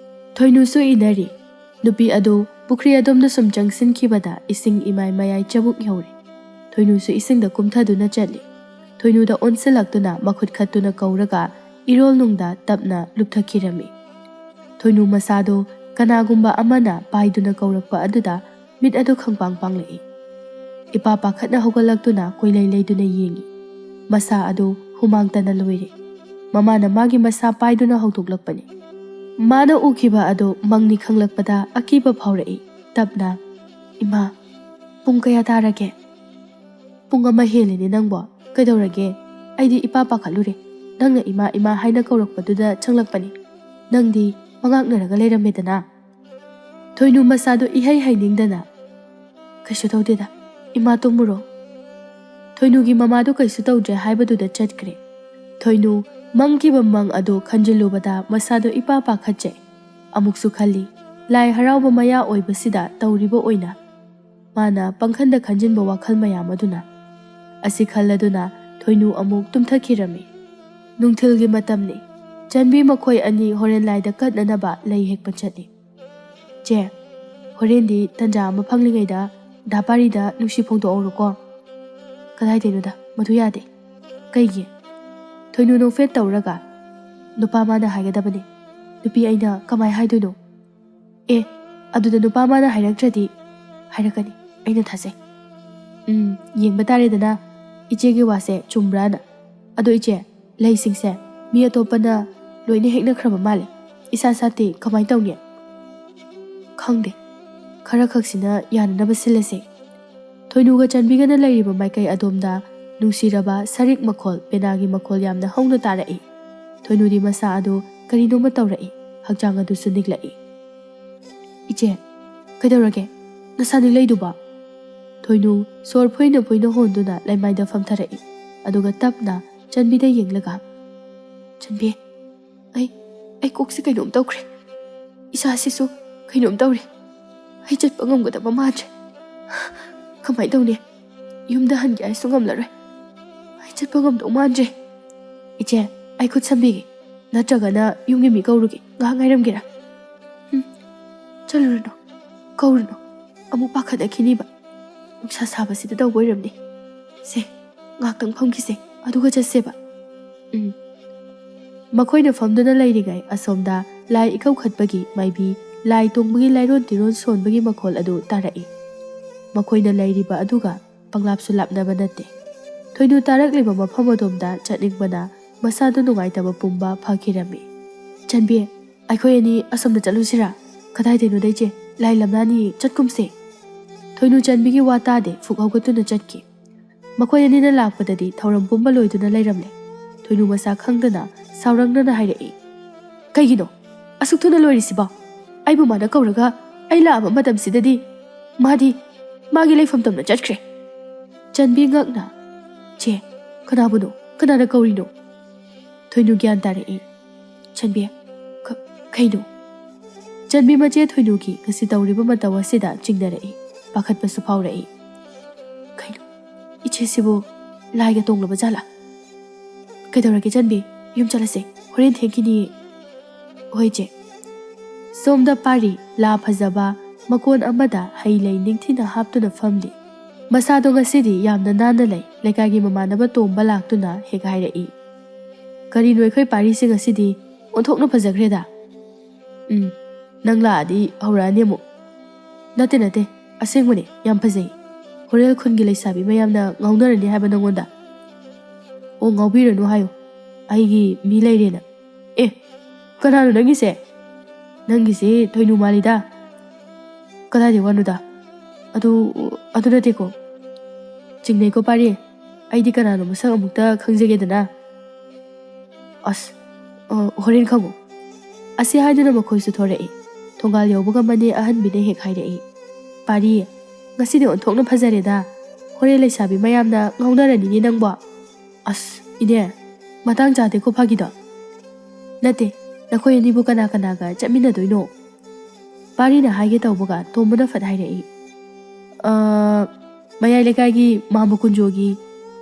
ꯊꯣꯏꯅꯨꯁꯨ ꯏꯟꯅꯔꯤ꯫ ꯅꯨꯄꯤ ꯑꯗꯨ ꯄꯨꯈ꯭ꯔꯤ ꯑꯗꯣꯝꯗ ꯁꯨꯝ ꯆꯪꯁꯤꯟꯈꯤꯕꯗ ꯏꯁꯤꯡ ꯏꯃꯥꯏ ꯃꯌꯥꯏ ꯆꯕꯨꯛ ꯌꯧꯔꯦ꯫ ꯊꯣꯏꯅꯨꯁꯨ ꯏꯁꯤꯡꯗ ꯀꯨꯝꯊꯗꯨꯅ ꯆꯠꯂꯤ꯫ ꯊꯣꯏꯅꯨꯗ ꯑꯣꯟꯁꯤꯜꯂꯛꯇꯨꯅ ꯃꯈꯨꯠ ꯈꯠꯇꯨꯅ ꯀꯧꯔꯒ ꯏꯔꯣꯜꯅꯨꯡꯗ ꯇꯞꯅ ꯂꯨꯞꯊꯈꯤꯔꯝꯃꯤ꯫ ꯊꯣꯏꯅꯨ ꯃꯁꯥꯗꯨ ꯀꯅꯥꯒꯨꯝꯕ ꯑꯃꯅ ꯄꯥꯏꯗꯨꯅ ꯀꯧꯔꯛꯄ ꯑꯗꯨꯗ ꯃꯤꯠ ꯑꯗꯨ ꯈꯪꯄꯥꯡ ꯄꯥꯡꯂꯛꯏ꯫ ꯏꯄꯥ ꯄꯥꯈꯠꯅ ꯍꯧꯒꯠꯂꯛꯇꯨꯅ ꯀꯣꯏꯂꯩ ꯂꯩꯗꯨꯅ ꯌꯦꯡꯏ꯫ ꯃꯁꯥ ꯑꯗꯨ ꯍꯨꯃꯥꯡ ꯇꯅ ꯂꯣꯏꯔꯦ꯫ ꯃꯃꯥꯅ ꯃꯥꯒꯤ ꯃꯁꯥ ꯄꯥꯏꯗꯨꯅ ꯍꯧꯗꯣꯛꯂꯛꯄꯅꯤ꯫ ꯃꯥꯅ ꯎꯈꯤꯕ ꯑꯗꯨ ꯃꯪꯅꯤ ꯈꯪꯂꯛꯄꯗ ꯑꯀꯤꯕ ꯐꯥꯎꯔꯛꯏ꯫ ꯇꯞꯅ, "ꯏꯃꯥ, ꯄꯨꯡ ꯀꯌꯥ ꯇꯥꯔꯒꯦ?" "ꯄꯨꯡ ꯑꯃ ꯍꯦꯜꯂꯦꯅꯦ ꯅꯪꯕꯣ꯫ ꯀꯩꯗꯧꯔꯒꯦ? ꯑꯩꯗꯤ ꯏꯄꯥ ꯄꯥꯈꯠꯂꯨꯔꯦ꯫ ꯅꯪꯅ ꯏꯃꯥ, ꯏꯃꯥ ꯍꯥꯏꯅ ꯀꯧꯔꯛꯄꯗꯨꯗ ꯆꯪꯂꯛꯄꯅꯤ꯫ ꯅꯪꯗꯤ ꯃꯉꯥꯛꯅꯔꯒ ꯂꯩꯔꯝꯃꯦꯗꯅ?" ꯊꯣꯏꯅꯨ ꯃꯁꯥꯗꯣ ꯏꯍꯩ ꯍꯩꯅꯤꯡꯗꯅ, "ꯀꯩꯁꯨ ꯇꯧꯗꯦꯗ, ꯏꯃꯥ ꯇꯨꯝꯃꯨꯔꯣ꯫" ꯊꯣꯏꯅꯨꯒꯤ ꯃꯃꯥꯗꯣ ꯀꯩꯁꯨ ꯇꯧꯗ꯭ꯔꯦ ꯍꯥꯏꯕꯗꯨꯗ ꯆꯠꯈ꯭ꯔꯦ꯫ ꯊꯣꯏꯅꯨ ꯃꯪꯈꯤꯕ ꯃꯪ ꯑꯗꯨ ꯈꯟꯖꯤꯜꯂꯨꯕꯗ ꯃꯁꯥꯗꯣ ꯏꯄꯥ ꯄꯥꯈꯠꯆꯩ꯫ ꯑꯃꯨꯛꯁꯨ ꯈꯜꯂꯤ, ꯂꯥꯏ ꯍꯔꯥꯎꯕ ꯃꯌꯥ ꯑꯣꯏꯕꯁꯤꯗ ꯇꯧꯔꯤꯕ ꯑꯣꯏꯅ꯫ ꯃꯥꯅ ꯄꯪꯈꯟꯗ ꯈꯟꯖꯤꯟꯕ ꯋꯥꯈꯜ ꯃꯌꯥꯝ ꯑꯗꯨꯅ꯫ ꯑꯁꯤ ꯈꯜꯂꯗꯨꯅ ꯊꯣꯏꯅꯨ ꯑꯃꯨꯛ ꯇꯨꯝꯊꯈꯤꯔꯝꯃꯤ꯫ ꯅꯨꯡꯊꯤꯜꯒꯤ ꯃꯇꯝꯅꯤ꯫ ꯆꯟꯕꯤ ꯃꯈꯣꯏ ꯑꯅꯤ ꯍꯣꯔꯦꯟ ꯂꯥꯏꯗ ꯀꯠꯅꯅꯕ ꯂꯩ ꯍꯦꯛꯄ ꯆꯠꯂꯤ꯫ "ꯆꯦ, ꯍꯣꯔꯦꯟꯗꯤ ꯇꯟꯖꯥ ꯑꯃ ꯐꯪꯂꯤꯉꯩꯗ ꯗꯥ ꯄꯥꯔꯤꯗ ꯅꯨꯡꯁꯤ ꯐꯣꯡꯗꯣꯛꯍꯧꯔꯣꯀꯣ꯫" "ꯀꯗꯥꯏꯗꯩꯅꯣꯗ, ꯃꯗꯨ ꯌꯥꯗꯦ꯫" "ꯀꯩꯒꯤ?" ꯊꯣꯏꯅꯨ ꯅꯣꯛꯐꯦꯠ ꯇꯧꯔꯒ, "ꯅꯨꯄꯥ ꯃꯥꯅ ꯍꯥꯏꯒꯗꯕꯅꯤ꯫ ꯅꯨꯄꯤ ꯑꯩꯅ ꯀꯃꯥꯏ ꯍꯥꯏꯗꯣꯏꯅꯣ?" "ꯑꯦ, ꯑꯗꯨꯗ ꯅꯨꯄꯥ ꯃꯥꯅ ꯍꯥꯏꯔꯛꯇ꯭ꯔꯗꯤ?" "ꯍꯥꯏꯔꯛꯀꯅꯤ, ꯑꯩꯅ ꯊꯥꯖꯩ꯫" "ꯎꯝ, ꯌꯦꯡꯕ ꯇꯥꯔꯦꯗꯅ, ꯏꯆꯦꯒꯤ ꯋꯥꯁꯦ ꯆꯨꯝꯕ꯭ꯔꯥꯅ꯫ ꯑꯗꯣ ꯏꯆꯦ, ꯂꯩꯁꯤꯡꯁꯦ ꯃꯤ ꯑꯇꯣꯞꯄꯅ ꯂꯣꯏꯅ ꯍꯦꯛꯅꯈ꯭ꯔꯕ ꯃꯥꯜꯂꯦ꯫ ꯏꯁꯥ ꯁꯥꯠꯇꯦ, ꯀꯃꯥꯏ ꯇꯧꯅꯤ?" "ꯈꯪꯗꯦ, ꯈꯔ ꯈꯛꯁꯤꯅ ꯌꯥꯅꯅꯕ ꯁꯤꯜꯂꯁꯦ꯫" ꯊꯣꯏꯅꯨꯒ ꯆꯟꯕꯤꯒꯅ ꯂꯩꯔꯤꯕ ꯃꯥꯏꯀꯩ ꯑꯗꯣꯝꯗ ꯅꯨꯡꯁꯤꯔꯕ ꯁꯔꯤꯛ ꯃꯈꯣꯜ, ꯄꯦꯅꯥꯒꯤ ꯃꯈꯣꯜ ꯌꯥꯝꯅ ꯍꯧꯅ ꯇꯥꯔꯛꯏ꯫ ꯊꯣꯏꯅꯨꯗꯤ ꯃꯁꯥ ꯑꯗꯨ ꯀꯔꯤꯅꯣꯃ ꯇꯧꯔꯛꯏ, ꯍꯛꯆꯥꯡ ꯑꯗꯨꯁꯨ ꯅꯤꯛꯂꯛꯏ꯫ "ꯏꯆꯦ, ꯀꯩꯗꯧꯔꯒꯦ? ꯅꯁꯥ ꯅꯤꯛꯂꯛꯏꯗꯨꯕꯣ?" ꯊꯣꯏꯅꯨ ꯁꯣꯔ ꯐꯨꯏꯅ ꯐꯨꯏꯅ ꯍꯣꯟꯗꯨꯅ ꯂꯩꯃꯥꯏꯗ ꯐꯝꯊꯔꯛꯏ, ꯑꯗꯨꯒ ꯇꯞꯅ ꯆꯟꯕꯤꯗ ꯌꯦꯡꯂꯒ, "ꯆꯟꯕꯤ, ꯑꯩ, ꯑꯩ ꯀꯣꯛꯁꯦ ꯀꯩꯅꯣꯝ ꯇꯧꯈ꯭ꯔꯦ꯫ ꯏꯁꯥꯁꯤꯁꯨ ꯀꯩꯅꯣꯝ ꯇꯧꯔꯦ꯫ ꯑꯩ ꯆꯠꯄ ꯉꯝꯒꯗꯕ ꯃꯥꯟꯗ꯭ꯔꯦ꯫ ꯀꯃꯥꯏꯅ ꯇꯧꯅꯤ? ꯌꯨꯝꯗ ꯍꯟꯒꯦ ꯍꯥꯏꯁꯨ ꯉꯝꯂꯔꯣꯏ꯫ ꯑꯩ ꯆꯠꯄ ꯉꯝꯗꯧ ꯃꯥꯟꯗ꯭ꯔꯦ꯫ ꯏꯆꯦ, ꯑꯩ ꯈꯨꯠ ꯁꯝꯕꯤꯒꯦ, ꯅꯠꯇ꯭ꯔꯒꯅ ꯌꯨꯝꯒꯤ ꯃꯤ ꯀꯧꯔꯨꯒꯦ, ꯉꯥꯏꯍꯥꯛ ꯉꯥꯏꯔꯝꯒꯦꯔꯥ?" "ꯎꯝ, ꯆꯠꯂꯨꯔꯅꯨ, ꯀꯧꯔꯨꯅꯨ, ꯑꯃꯨꯛ ꯄꯥꯈꯠꯅꯈꯤꯅꯤꯕ꯫ ꯅꯨꯡꯁꯥ ꯁꯥꯕꯁꯤꯗ ꯇꯧꯕ ꯑꯣꯏꯔꯝꯅꯤ꯫ ꯁꯦ, ꯉꯥꯏꯍꯥꯛꯇꯪ ꯐꯝꯈꯤꯁꯦ, ꯑꯗꯨꯒ ꯆꯠꯁꯦꯕ꯫ ꯎꯝ꯫" ꯃꯈꯣꯏꯅ ꯐꯝꯗꯨꯅ ꯂꯩꯔꯤꯉꯩ ꯑꯁꯣꯝꯗ ꯂꯥꯏ ꯏꯀꯧꯈꯠꯄꯒꯤ ꯃꯥꯏꯕꯤ, ꯂꯥꯏ ꯇꯣꯡꯕꯒꯤ ꯂꯥꯏꯔꯣꯟ ꯇꯤꯔꯣꯟ ꯁꯣꯟꯕꯒꯤ ꯃꯈꯣꯜ ꯑꯗꯨ ꯇꯥꯔꯛꯏ꯫ ꯃꯈꯣꯏꯅ ꯂꯩꯔꯤꯕ ꯑꯗꯨꯒ ꯄꯪꯂꯥꯞꯁꯨ ꯂꯥꯞꯅꯕ ꯅꯠꯇꯦ꯫ ꯊꯣꯏꯅꯨ ꯇꯥꯔꯛꯂꯤꯕ ꯃꯐꯝ ꯑꯗꯣꯝꯗ ꯆꯠꯅꯤꯡꯕꯅ ꯃꯁꯥꯗꯨ ꯅꯨꯡꯉꯥꯏꯇꯕ ꯄꯨꯝꯕ ꯐꯈꯤꯔꯝꯃꯤ꯫ "ꯆꯟꯕꯤ, ꯑꯩꯈꯣꯏ ꯑꯅꯤ ꯑꯁꯣꯝꯗ ꯆꯠꯂꯨꯁꯤꯔꯥ? ꯀꯗꯥꯏꯗꯅꯣꯗ ꯏꯆꯦ, ꯂꯥꯏ ꯂꯝꯂꯥꯅꯤ, ꯆꯠꯀꯨꯝꯁꯦ꯫" ꯊꯣꯏꯅꯨ ꯆꯟꯕꯤꯒꯤ ꯋꯥ ꯇꯥꯗꯦ, ꯐꯨꯛ ꯍꯧꯒꯠꯇꯨꯅ ꯆꯠꯈꯤ꯫ ꯃꯈꯣꯏ ꯑꯅꯤꯅ ꯂꯥꯛꯄꯗꯗꯤ ꯊꯧꯔꯝ ꯄꯨꯝꯕ ꯂꯣꯏꯗꯨꯅ ꯂꯩꯔꯝꯂꯦ꯫ ꯊꯣꯏꯅꯨ ꯃꯁꯥ ꯈꯪꯗꯅ ꯁꯥꯎꯔꯪꯅꯅ ꯍꯥꯏꯔꯛꯏ, "ꯀꯩꯒꯤꯅꯣ ꯑꯁꯨꯛ ꯊꯨꯅ ꯂꯣꯏꯔꯤꯁꯤꯕꯣ? ꯑꯩꯕꯨ ꯃꯥꯅ ꯀꯧꯔꯒ ꯑꯩ ꯂꯥꯛꯑꯕ ꯃꯇꯝꯁꯤꯗꯗꯤ ꯃꯥꯗꯤ ꯃꯥꯒꯤ ꯂꯩꯐꯝ ꯇꯝꯅ ꯆꯠꯈ꯭ꯔꯦ꯫" ꯆꯟꯕꯤ ꯉꯛꯅ, "ꯆꯦ, ꯀꯅꯥꯕꯨꯅꯣ? ꯀꯅꯥꯅ ꯀꯧꯔꯤꯅꯣ?" ꯊꯣꯏꯅꯨ ꯒ꯭ꯌꯥꯟ ꯇꯥꯔꯛꯏ꯫ "ꯆꯟꯕꯤ, ꯀ-, ꯀꯩꯅꯣ?" ꯆꯟꯕꯤ ꯃꯆꯦ ꯊꯣꯏꯅꯨꯒꯤ ꯉꯁꯤ ꯇꯧꯔꯤꯕ ꯃꯇꯧ ꯑꯁꯤꯗ ꯆꯤꯡꯅꯔꯛꯏ, ꯄꯥꯈꯠꯄꯁꯨ ꯐꯥꯎꯔꯛꯏ꯫ "ꯀꯩꯅꯣ, ꯏꯆꯦꯁꯤꯕꯨ ꯂꯥꯏꯒ ꯇꯣꯡꯂꯕ ꯖꯥꯠꯂꯥ? ꯀꯩꯗꯧꯔꯒꯦ ꯆꯟꯕꯤ? ꯌꯨꯝ ꯆꯠꯂꯁꯦ, ꯍꯣꯔꯦꯟ ꯊꯦꯡꯈꯤꯅꯤ꯫" "ꯍꯣꯏ ꯆꯦ꯫" ꯁꯣꯝꯗ ꯄꯥꯔꯤ ꯂꯥ ꯐꯖꯕ ꯃꯀꯣꯟ ꯑꯃꯗ ꯍꯩ ꯂꯩ ꯅꯤꯡꯊꯤꯅ ꯍꯥꯞꯇꯨꯅ ꯐꯝꯂꯤ꯫ ꯃꯁꯥꯗꯣ ꯉꯁꯤꯗꯤ ꯌꯥꯝꯅ ꯅꯥꯟꯅ ꯂꯩ꯫ ꯂꯩꯀꯥꯏꯒꯤ ꯃꯃꯥꯟꯅꯕ ꯇꯣꯝꯕ ꯂꯥꯛꯇꯨꯅ ꯍꯦꯛ ꯍꯥꯏꯔꯛꯏ, "ꯀꯔꯤꯅꯣ ꯑꯩꯈꯣꯏ ꯄꯥꯔꯤꯁꯦ ꯉꯁꯤꯗꯤ ꯑꯣꯟꯊꯣꯛꯅ ꯐꯖꯈ꯭ꯔꯦꯗ?" "ꯎꯝ, ꯅꯪ ꯂꯥꯛꯑꯗꯤ ꯍꯧꯔꯛꯑꯅꯤ ꯑꯃꯨꯛ꯫" "ꯅꯠꯇꯦ, ꯅꯠꯇꯦ, ꯑꯁꯦꯡꯕꯅꯦ, ꯌꯥꯝ ꯐꯖꯩ꯫ ꯍꯣꯔꯦꯟ ꯈꯨꯟꯒꯤ ꯂꯩꯁꯥꯕꯤ ꯃꯌꯥꯝꯅ ꯉꯥꯎꯅꯔꯅꯤ ꯍꯥꯏꯕ ꯅꯪꯉꯣꯟꯗ?" "ꯑꯣ, ꯉꯥꯎꯕꯤꯔꯅꯨ ꯍꯥꯏꯌꯨ, ꯑꯩꯒꯤ ꯃꯤ ꯂꯩꯔꯦꯅ꯫" "ꯑꯦ, ꯀꯅꯥꯅꯣ ꯅꯪꯒꯤꯁꯦ? ꯅꯪꯒꯤꯁꯦ ꯊꯣꯏꯅꯨ ꯃꯥꯜꯂꯤꯗ꯫" "ꯀꯗꯥꯏꯗꯩ ꯋꯥꯅꯣꯗ? ꯑꯗꯨ, ꯑꯗꯨ ꯅꯠꯇꯦꯀꯣ, ꯆꯤꯡꯅꯩꯀꯣ ꯄꯥꯔꯤ, ꯑꯩꯗꯤ ꯀꯅꯥꯅꯣ ꯃꯁꯛ ꯑꯃꯨꯛꯇ ꯈꯪꯖꯒꯦꯗꯅ꯫ ꯑꯁ, ꯑ, ꯍꯣꯔꯦꯟ ꯈꯪꯉꯨ꯫ ꯑꯁꯤ ꯍꯥꯏꯗꯨꯅ ꯃꯈꯣꯏꯁꯨ ꯊꯣꯔꯛꯏ꯫ ꯊꯣꯡꯒꯥꯜ ꯌꯧꯕꯒ ꯃꯅꯦ ꯑꯍꯟꯕꯤꯅ ꯍꯦꯛ ꯍꯥꯏꯔꯛꯏ, "ꯄꯥꯔꯤ, ꯉꯁꯤꯗꯤ ꯑꯣꯟꯊꯣꯛꯅ ꯐꯖꯔꯦꯗ꯫ ꯍꯣꯔꯦꯟ ꯂꯩꯁꯥꯕꯤ ꯃꯌꯥꯝꯅ ꯉꯥꯎꯅꯔꯅꯤꯅꯦ ꯅꯪꯕꯣ꯫ ꯑꯁ, ꯏꯅꯦ, ꯃꯇꯥꯡ ꯆꯥꯗꯦꯀꯣ ꯐꯥꯒꯤꯗꯣ꯫ ꯅꯠꯇꯦ, ꯅꯈꯣꯏ ꯑꯅꯤꯕꯨ ꯀꯅꯥ ꯀꯅꯥꯒ ꯆꯠꯃꯤꯟꯅꯗꯣꯏꯅꯣ?" ꯄꯥꯔꯤꯅ ꯍꯥꯏꯒꯦ ꯇꯧꯕꯒ ꯇꯣꯝꯕꯅ ꯐꯠ ꯍꯥꯏꯔꯛꯏ, "ꯑ, ꯃꯌꯥꯏ ꯂꯩꯀꯥꯏꯒꯤ ꯃꯥꯝꯕ ꯀꯨꯟꯖꯣꯒꯤ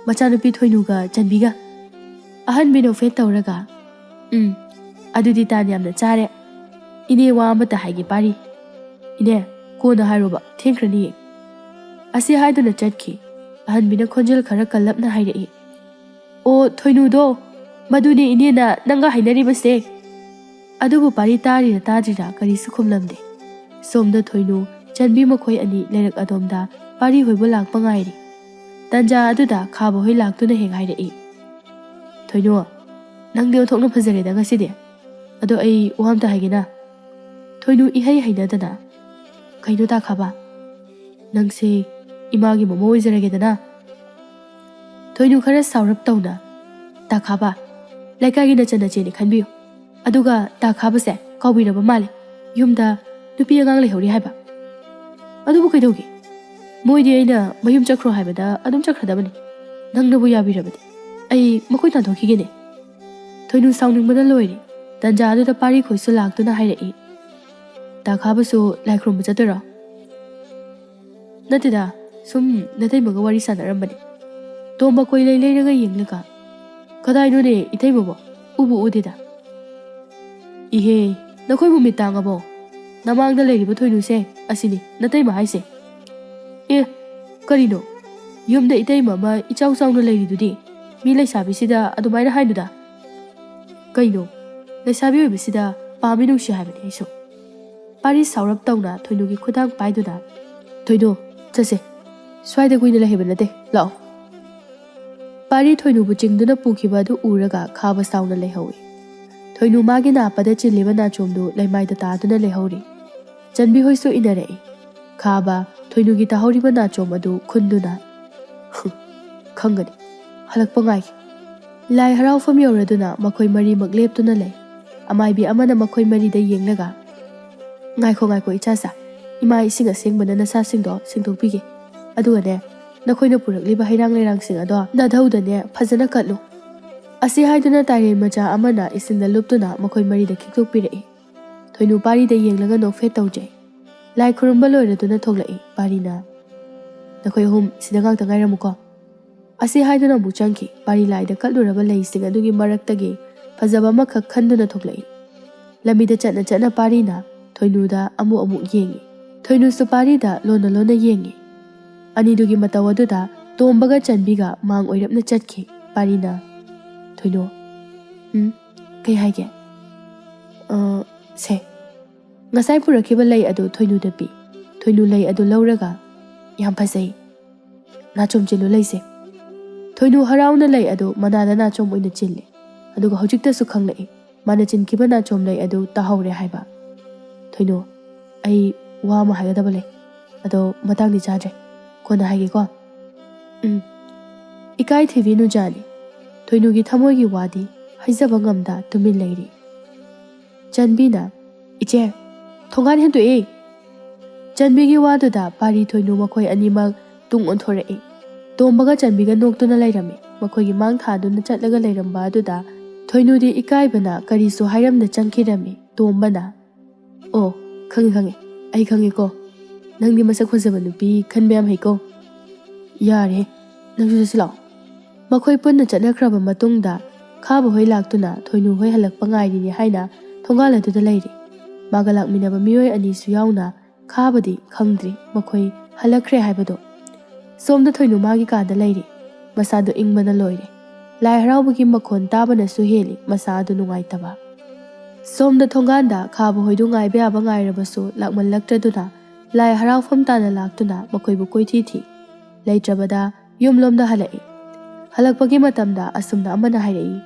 ꯃꯆꯥꯅꯨꯄꯤ ꯊꯣꯏꯅꯨꯒ ꯆꯟꯕꯤꯒ꯫" ꯑꯍꯟꯕꯤ ꯅꯣꯛꯐꯦꯠ ꯇꯧꯔꯒ, "ꯎꯝ, ꯑꯗꯨꯗꯤ ꯇꯥꯟ ꯌꯥꯝꯅ ꯆꯥꯔꯦ꯫ ꯏꯅꯦ, ꯋꯥ ꯑꯃꯇ ꯍꯥꯏꯒꯦ ꯄꯥꯔꯤ꯫ ꯏꯅꯦ, ꯀꯣꯟꯅ ꯍꯥꯏꯔꯣꯕ, ꯊꯦꯡꯈ꯭ꯔꯅꯤꯌꯦ꯫" ꯑꯁꯤ ꯍꯥꯏꯗꯨꯅ ꯆꯠꯈꯤ꯫ ꯑꯍꯟꯕꯤꯅ ꯈꯣꯟꯖꯦꯜ ꯈꯔ ꯀꯜꯂꯞꯅ ꯍꯥꯏꯔꯛꯏ, "ꯑꯣ, ꯊꯣꯏꯅꯨꯗꯣ, ꯃꯗꯨꯅꯦ ꯏꯅꯦꯅ ꯅꯪꯒ ꯍꯥꯏꯅꯔꯤꯕꯁꯦ꯫" ꯑꯗꯨꯕꯨ ꯄꯥꯔꯤ ꯇꯥꯔꯤꯔ ꯇꯥꯗ꯭ꯔꯤꯔꯥ ꯀꯔꯤꯁꯨ ꯈꯨꯝꯂꯝꯗꯦ꯫ ꯁꯣꯝꯗ ꯊꯣꯏꯅꯨ, ꯆꯟꯕꯤ ꯃꯈꯣꯏ ꯑꯅꯤ ꯂꯩꯔꯛ ꯑꯗꯣꯝꯗ ꯄꯥꯔꯤ ꯍꯣꯏꯕꯨ ꯂꯥꯛꯄ ꯉꯥꯏꯔꯤ꯫ ꯇꯟꯖꯥ ꯑꯗꯨꯗ ꯈꯥꯕ ꯍꯣꯏ ꯂꯥꯛꯇꯨꯅ ꯍꯦꯛ ꯍꯥꯏꯔꯛꯏ, "ꯊꯣꯏꯅꯨ, ꯅꯪꯗꯤ ꯑꯣꯟꯊꯣꯛꯅ ꯐꯖꯔꯦꯗ ꯉꯁꯤꯗꯤ꯫ ꯑꯗꯣ ꯑꯩ ꯋꯥ ꯑꯝꯇ ꯍꯥꯏꯒꯦꯅ꯫" ꯊꯣꯏꯅꯨ ꯏꯍꯩ ꯍꯩꯅꯗꯅ, "ꯀꯩꯅꯣ ꯇꯥꯈꯥꯕ? ꯅꯪꯁꯦ ꯏꯃꯥꯒꯤ ꯃꯃꯧ ꯑꯣꯏꯖꯔꯒꯦꯗꯅ?" ꯊꯣꯏꯅꯨ ꯈꯔ ꯁꯥꯎꯔꯞ ꯇꯧꯅ, "ꯇꯥꯈꯥꯕ, ꯂꯩꯀꯥꯏꯒꯤ ꯅꯆꯟ ꯅꯆꯦꯅꯤ ꯈꯟꯕꯤꯌꯨ꯫ ꯑꯗꯨꯒ ꯇꯥꯈꯥꯕꯁꯦ ꯀꯥꯎꯕꯤꯔꯕ ꯃꯥꯜꯂꯦ, ꯌꯨꯝꯗ ꯅꯨꯄꯤ ꯑꯉꯥꯡ ꯂꯩꯍꯧꯔꯤ ꯍꯥꯏꯕ꯫ ꯑꯗꯨꯕꯨ ꯀꯩꯗꯧꯒꯦ? ꯃꯣꯏꯗꯤ ꯑꯩꯅ ꯃꯌꯨꯝ ꯆꯠꯈ꯭ꯔꯣ ꯍꯥꯏꯕꯗ ꯑꯗꯨꯝ ꯆꯠꯈ꯭ꯔꯗꯕꯅꯤ꯫ ꯅꯪꯅꯕꯨ ꯌꯥꯕꯤꯔꯕꯗꯤ ꯑꯩ ꯃꯈꯣꯏ ꯇꯥꯟꯊꯣꯛꯈꯤꯒꯦꯅꯦ꯫" ꯊꯣꯏꯅꯨ ꯁꯥꯎꯅꯤꯡꯕꯅ ꯂꯣꯏꯔꯦ꯫ ꯇꯟꯖꯥ ꯑꯗꯨꯗ ꯄꯥꯔꯤ ꯈꯣꯏꯁꯨ ꯂꯥꯛꯇꯨꯅ ꯍꯥꯏꯔꯛꯏ, "ꯇꯥꯈꯥꯕꯁꯨ ꯂꯥꯏ ꯈꯨꯔꯨꯝꯕ ꯆꯠꯇꯣꯏꯔꯣ?" "ꯅꯠꯇꯦꯗ, ꯁꯨꯝ ꯅꯇꯩꯃꯒ ꯋꯥꯔꯤ ꯁꯥꯟꯅꯔꯝꯕꯅꯤ꯫" ꯇꯣꯝꯕ ꯀꯣꯏꯂꯩ ꯂꯩꯔꯒ ꯌꯦꯡꯂꯒ, "ꯀꯗꯥꯏꯅꯣꯅꯦ ꯏꯇꯩꯃꯕꯣ? ꯎꯕꯨ ꯎꯗꯦꯗ꯫" "ꯏꯍꯦ, ꯅꯈꯣꯏꯕꯨ ꯃꯤꯠ ꯇꯥꯡꯉꯕꯣ? ꯅꯃꯥꯡꯗ ꯂꯩꯔꯤꯕ ꯊꯣꯏꯅꯨꯁꯦ, ꯑꯁꯤꯅꯤ ꯅꯇꯩꯃ ꯍꯥꯏꯁꯦ꯫" "ꯑꯦ, ꯀꯔꯤꯅꯣ? ꯌꯨꯝꯗ ꯏꯇꯩꯃ ꯑꯃ ꯏꯆꯥꯎ ꯆꯥꯎꯅ ꯂꯩꯔꯤꯗꯨꯗꯤ? ꯃꯤ ꯂꯩꯁꯥꯕꯤꯁꯤꯗ ꯑꯗꯨꯃꯥꯏꯅ ꯍꯥꯏꯅꯨꯗ꯫" "ꯀꯩꯅꯣ? ꯂꯩꯁꯥꯕꯤ ꯑꯣꯏꯕꯁꯤꯗ ꯄꯥꯝꯃꯤ ꯅꯨꯡꯁꯤ ꯍꯥꯏꯕꯅꯤ ꯑꯩꯁꯨ꯫" ꯄꯥꯔꯤ ꯁꯥꯎꯔꯞ ꯇꯧꯅ ꯊꯣꯏꯅꯨꯒꯤ ꯈꯨꯗꯥꯡ ꯄꯥꯏꯗꯨꯅ, "ꯊꯣꯏꯅꯨ, ꯆꯠꯁꯦ꯫ ꯁ꯭ꯋꯥꯏꯗ ꯀꯨꯏꯅ ꯂꯩꯍꯩꯕ ꯅꯠꯇꯦ, ꯂꯥꯛꯑꯣ꯫" ꯄꯥꯔꯤ ꯊꯣꯏꯅꯨꯕꯨ ꯆꯤꯡꯗꯨꯅ ꯄꯨꯈꯤꯕ ꯑꯗꯨ ꯎꯔꯒ ꯈꯥꯕ ꯁꯥꯎꯅ ꯂꯩꯍꯧꯏ꯫ ꯊꯣꯏꯅꯨ ꯃꯥꯒꯤ ꯅꯥꯞꯄꯗ ꯆꯤꯜꯂꯤꯕ ꯅꯥꯆꯣꯝꯗꯨ ꯂꯩꯃꯥꯏꯗ ꯇꯥꯗꯨꯅ ꯂꯩꯍꯧꯔꯤ꯫ ꯆꯟꯕꯤ ꯍꯣꯏꯁꯨ ꯏꯟꯅꯔꯛꯏ꯫ ꯈꯥꯕ ꯊꯣꯏꯅꯨꯒꯤ ꯇꯥꯍꯧꯔꯤꯕ ꯅꯥꯆꯣꯝ ꯑꯗꯨ ꯈꯨꯟꯗꯨꯅ, ꯈꯪꯒꯅꯤ꯫ ꯍꯜꯂꯛꯄ ꯉꯥꯏꯒꯦ꯫ ꯂꯥꯏ ꯍꯔꯥꯎꯐꯝ ꯌꯧꯔꯗꯨꯅ ꯃꯈꯣꯏ ꯃꯔꯤꯃꯛ ꯂꯦꯞꯇꯨꯅ ꯂꯩ꯫ ꯑꯃꯥꯏꯕꯤ ꯑꯃꯅ ꯃꯈꯣꯏ ꯃꯔꯤꯗ ꯌꯦꯡꯂꯒ, "ꯉꯥꯏꯈꯣ, ꯉꯥꯏꯈꯣ, ꯏꯆꯥꯁꯥ꯫ ꯏꯃꯥ ꯏꯁꯤꯡ ꯑꯁꯦꯡꯕꯅ ꯅꯁꯥꯁꯤꯡꯗꯣ ꯁꯦꯡꯗꯣꯛꯄꯤꯒꯦ꯫ ꯑꯗꯨꯒꯅꯦ, ꯅꯈꯣꯏꯅ ꯄꯨꯔꯛꯂꯤꯕ ꯍꯩꯔꯥꯡ ꯂꯩꯔꯥꯡꯁꯤꯡ ꯑꯗꯣ ꯅꯥꯙꯧꯗꯅꯦ ꯐꯖꯅ ꯀꯠꯂꯨ"꯫ ꯑꯁꯤ ꯍꯥꯏꯗꯨꯅ ꯇꯥꯏꯔꯦꯟ ꯃꯆꯥ ꯑꯃꯅ ꯏꯁꯤꯡꯗ ꯂꯨꯞꯇꯨꯅ ꯃꯈꯣꯏ ꯃꯔꯤꯗ ꯈꯤꯛꯇꯣꯛꯄꯤꯔꯛꯏ꯫ ꯊꯣꯏꯅꯨ ꯄꯥꯔꯤꯗ ꯌꯦꯡꯂꯒ ꯅꯣꯛꯐꯦꯠ ꯇꯧꯖꯩ꯫ ꯂꯥꯏ ꯈꯨꯔꯨꯝꯕ ꯂꯣꯏꯔꯗꯨꯅ ꯊꯣꯛꯂꯛꯏ ꯄꯥꯔꯤꯅ꯫ "ꯅꯈꯣꯏ ꯑꯍꯨꯝ ꯁꯤꯗ ꯉꯥꯛꯇ ꯉꯥꯏꯔꯝꯃꯨꯀꯣ"꯫ ꯑꯁꯤ ꯍꯥꯏꯗꯨꯅ ꯑꯃꯨꯛ ꯆꯪꯈꯤ꯫ ꯄꯥꯔꯤ ꯂꯥꯏꯗ ꯀꯠꯂꯨꯔꯕ ꯂꯩꯁꯤꯡ ꯑꯗꯨꯒꯤ ꯃꯔꯛꯇꯒꯤ ꯐꯖꯕ ꯑꯃꯈꯛ ꯈꯟꯗꯨꯅ ꯊꯣꯛꯂꯛꯏ꯫ ꯂꯝꯕꯤꯗ ꯆꯠꯅ ꯆꯠꯅ ꯄꯥꯔꯤꯅ ꯊꯣꯏꯅꯨꯗ ꯑꯃꯨꯛ ꯑꯃꯨꯛ ꯌꯦꯡꯉꯤ꯫ ꯊꯣꯏꯅꯨꯁꯨ ꯄꯥꯔꯤꯗ ꯂꯣꯟꯅ ꯂꯣꯟꯅ ꯌꯦꯡꯉꯤ꯫ ꯑꯅꯤꯗꯨꯒꯤ ꯃꯇꯧ ꯑꯗꯨꯗ ꯇꯣꯝꯕꯒ ꯆꯟꯕꯤꯒ ꯃꯥꯡ ꯑꯣꯏꯔꯞꯅ ꯆꯠꯈꯤ꯫ ꯄꯥꯔꯤꯅ, "ꯊꯣꯏꯅꯨ"꯫ "ꯎꯝ? ꯀꯩ ꯍꯥꯏꯒꯦ?" "ꯑ, ꯁꯦ, ꯉꯁꯥꯏ ꯄꯨꯔꯛꯈꯤꯕ ꯂꯩ ꯑꯗꯨ ꯊꯣꯏꯅꯨꯗ ꯄꯤ꯫ ꯊꯣꯏꯅꯨ ꯂꯩ ꯑꯗꯨ ꯂꯧꯔꯒ, 'ꯌꯥꯝ ꯐꯖꯩ꯫ ꯅꯥꯆꯣꯝ ꯆꯤꯜꯂꯨ ꯂꯩꯁꯦ.'" ꯊꯣꯏꯅꯨ ꯍꯔꯥꯎꯅ ꯂꯩ ꯑꯗꯨ ꯃꯅꯥꯗ ꯅꯥꯆꯣꯝ ꯑꯣꯏꯅ ꯆꯤꯜꯂꯤ꯫ ꯑꯗꯨꯒ ꯍꯧꯖꯤꯛꯇꯁꯨ ꯈꯪꯂꯛꯏ, ꯃꯥꯅ ꯆꯤꯟꯈꯤꯕ ꯅꯥꯆꯣꯝ ꯂꯩ ꯑꯗꯨ ꯇꯥꯍꯧꯔꯦ ꯍꯥꯏꯕ꯫ "ꯊꯣꯏꯅꯨ, ꯑꯩ ꯋꯥ ꯑꯃ ꯍꯥꯏꯒꯗꯕ ꯂꯩ꯫ ꯑꯗꯣ ꯃꯇꯥꯡꯗꯤ ꯆꯥꯗ꯭ꯔꯦ꯫ ꯀꯣꯟꯅ ꯍꯥꯏꯒꯦꯀꯣ꯫ ꯎꯝ"꯫ ꯏꯀꯥꯏ ꯊꯤꯕꯤ ꯅꯨꯖꯥꯅꯤ꯫ ꯊꯣꯏꯅꯨꯒꯤ ꯊꯃꯣꯏꯒꯤ ꯋꯥꯗꯤ ꯍꯥꯏꯖꯕ ꯉꯝꯗ ꯇꯨꯃꯤꯟ ꯂꯩꯔꯤ꯫ ꯆꯟꯕꯤꯅ, "ꯏꯆꯦ, ꯊꯣꯡꯒꯥꯟ ꯍꯦꯟꯗꯣꯛꯑꯦ!" ꯆꯟꯕꯤꯒꯤ ꯋꯥꯗꯨꯗ ꯄꯥꯔꯤ ꯊꯣꯏꯅꯨ ꯃꯈꯣꯏ ꯑꯅꯤꯃꯛ ꯇꯨꯡ ꯑꯣꯟꯊꯣꯔꯛꯏ꯫ ꯇꯣꯝꯕꯒ ꯆꯟꯕꯤꯒ ꯅꯣꯛꯇꯨꯅ ꯂꯩꯔꯝꯃꯤ꯫ ꯃꯈꯣꯏꯒꯤ ꯃꯥꯡ ꯊꯥꯗꯨꯅ ꯆꯠꯂꯒ ꯂꯩꯔꯝꯕ ꯑꯗꯨꯗ ꯊꯣꯏꯅꯨꯗꯤ ꯏꯀꯥꯏꯕꯅ ꯀꯔꯤꯁꯨ ꯍꯥꯏꯔꯝꯗ ꯆꯪꯈꯤꯔꯝꯃꯤ꯫ ꯇꯣꯝꯕꯅ, "ꯑꯣ, ꯈꯪꯉꯦ, ꯈꯪꯉꯦ꯫ ꯑꯩ ꯈꯪꯉꯦꯀꯣ꯫ ꯅꯪꯗꯤ ꯃꯁꯛ ꯐꯖꯕ ꯅꯨꯄꯤ ꯈꯟꯕ ꯌꯥꯝ ꯍꯩꯀꯣ꯫ ꯌꯥꯔꯦ, ꯅꯪꯁꯨ ꯆꯠꯁꯤ ꯂꯥꯛꯑꯣ"꯫ ꯃꯈꯣꯏ ꯄꯨꯟꯅ ꯆꯠꯅꯈ꯭ꯔꯕ ꯃꯇꯨꯡꯗ ꯈꯥꯕ ꯍꯣꯏ ꯂꯥꯛꯇꯨꯅ ꯊꯣꯏꯅꯨ ꯍꯣꯏ ꯍꯜꯂꯛꯄ ꯉꯥꯏꯔꯤꯅꯦ ꯍꯥꯏꯅ ꯊꯣꯡꯒꯥꯜ ꯑꯗꯨꯗ ꯂꯩꯔꯤ꯫ ꯃꯥꯒ ꯂꯥꯛꯃꯤꯟꯅꯕ ꯃꯤꯑꯣꯏ ꯑꯅꯤꯁꯨ ꯌꯥꯎꯅ ꯈꯥꯕꯗꯤ ꯈꯪꯗ꯭ꯔꯤ ꯃꯈꯣꯏ ꯍꯜꯂꯛꯈ꯭ꯔꯦ ꯍꯥꯏꯕꯗꯣ꯫ ꯁꯣꯝꯗ ꯊꯣꯏꯅꯨ ꯃꯥꯒꯤ ꯀꯥꯗ ꯂꯩꯔꯤ꯫ ꯃꯁꯥꯗꯣ ꯏꯪꯕꯅ ꯂꯣꯏꯔꯦ꯫ ꯂꯥꯏ ꯍꯔꯥꯎꯕꯒꯤ ꯃꯈꯣꯟ ꯇꯥꯕꯅꯁꯨ ꯍꯦꯜꯂꯤ ꯃꯁꯥ ꯑꯗꯨ ꯅꯨꯡꯉꯥꯏꯇꯕ꯫ ꯁꯣꯝꯗ ꯊꯣꯡꯒꯥꯟꯗ ꯈꯥꯕ ꯍꯣꯏꯗꯨ ꯉꯥꯏꯕ ꯌꯥꯕ ꯉꯥꯏꯔꯕꯁꯨ ꯂꯥꯛꯃꯜꯂꯛꯇ꯭ꯔꯗꯨꯅ ꯂꯥꯏ ꯍꯔꯥꯎꯐꯝ ꯇꯥꯅ ꯂꯥꯛꯇꯨꯅ ꯃꯈꯣꯏꯕꯨ ꯀꯣꯏꯊꯤ ꯊꯤ꯫ ꯂꯩꯇ꯭ꯔꯕꯗ ꯌꯨꯝꯂꯣꯝꯗ ꯍꯜꯂꯛꯏ꯫ ꯍꯜꯂꯛꯄꯒꯤ ꯃꯇꯝꯗ ꯑꯁꯨꯝꯅ ꯑꯃꯅ ꯍꯥꯏꯔꯛꯏ,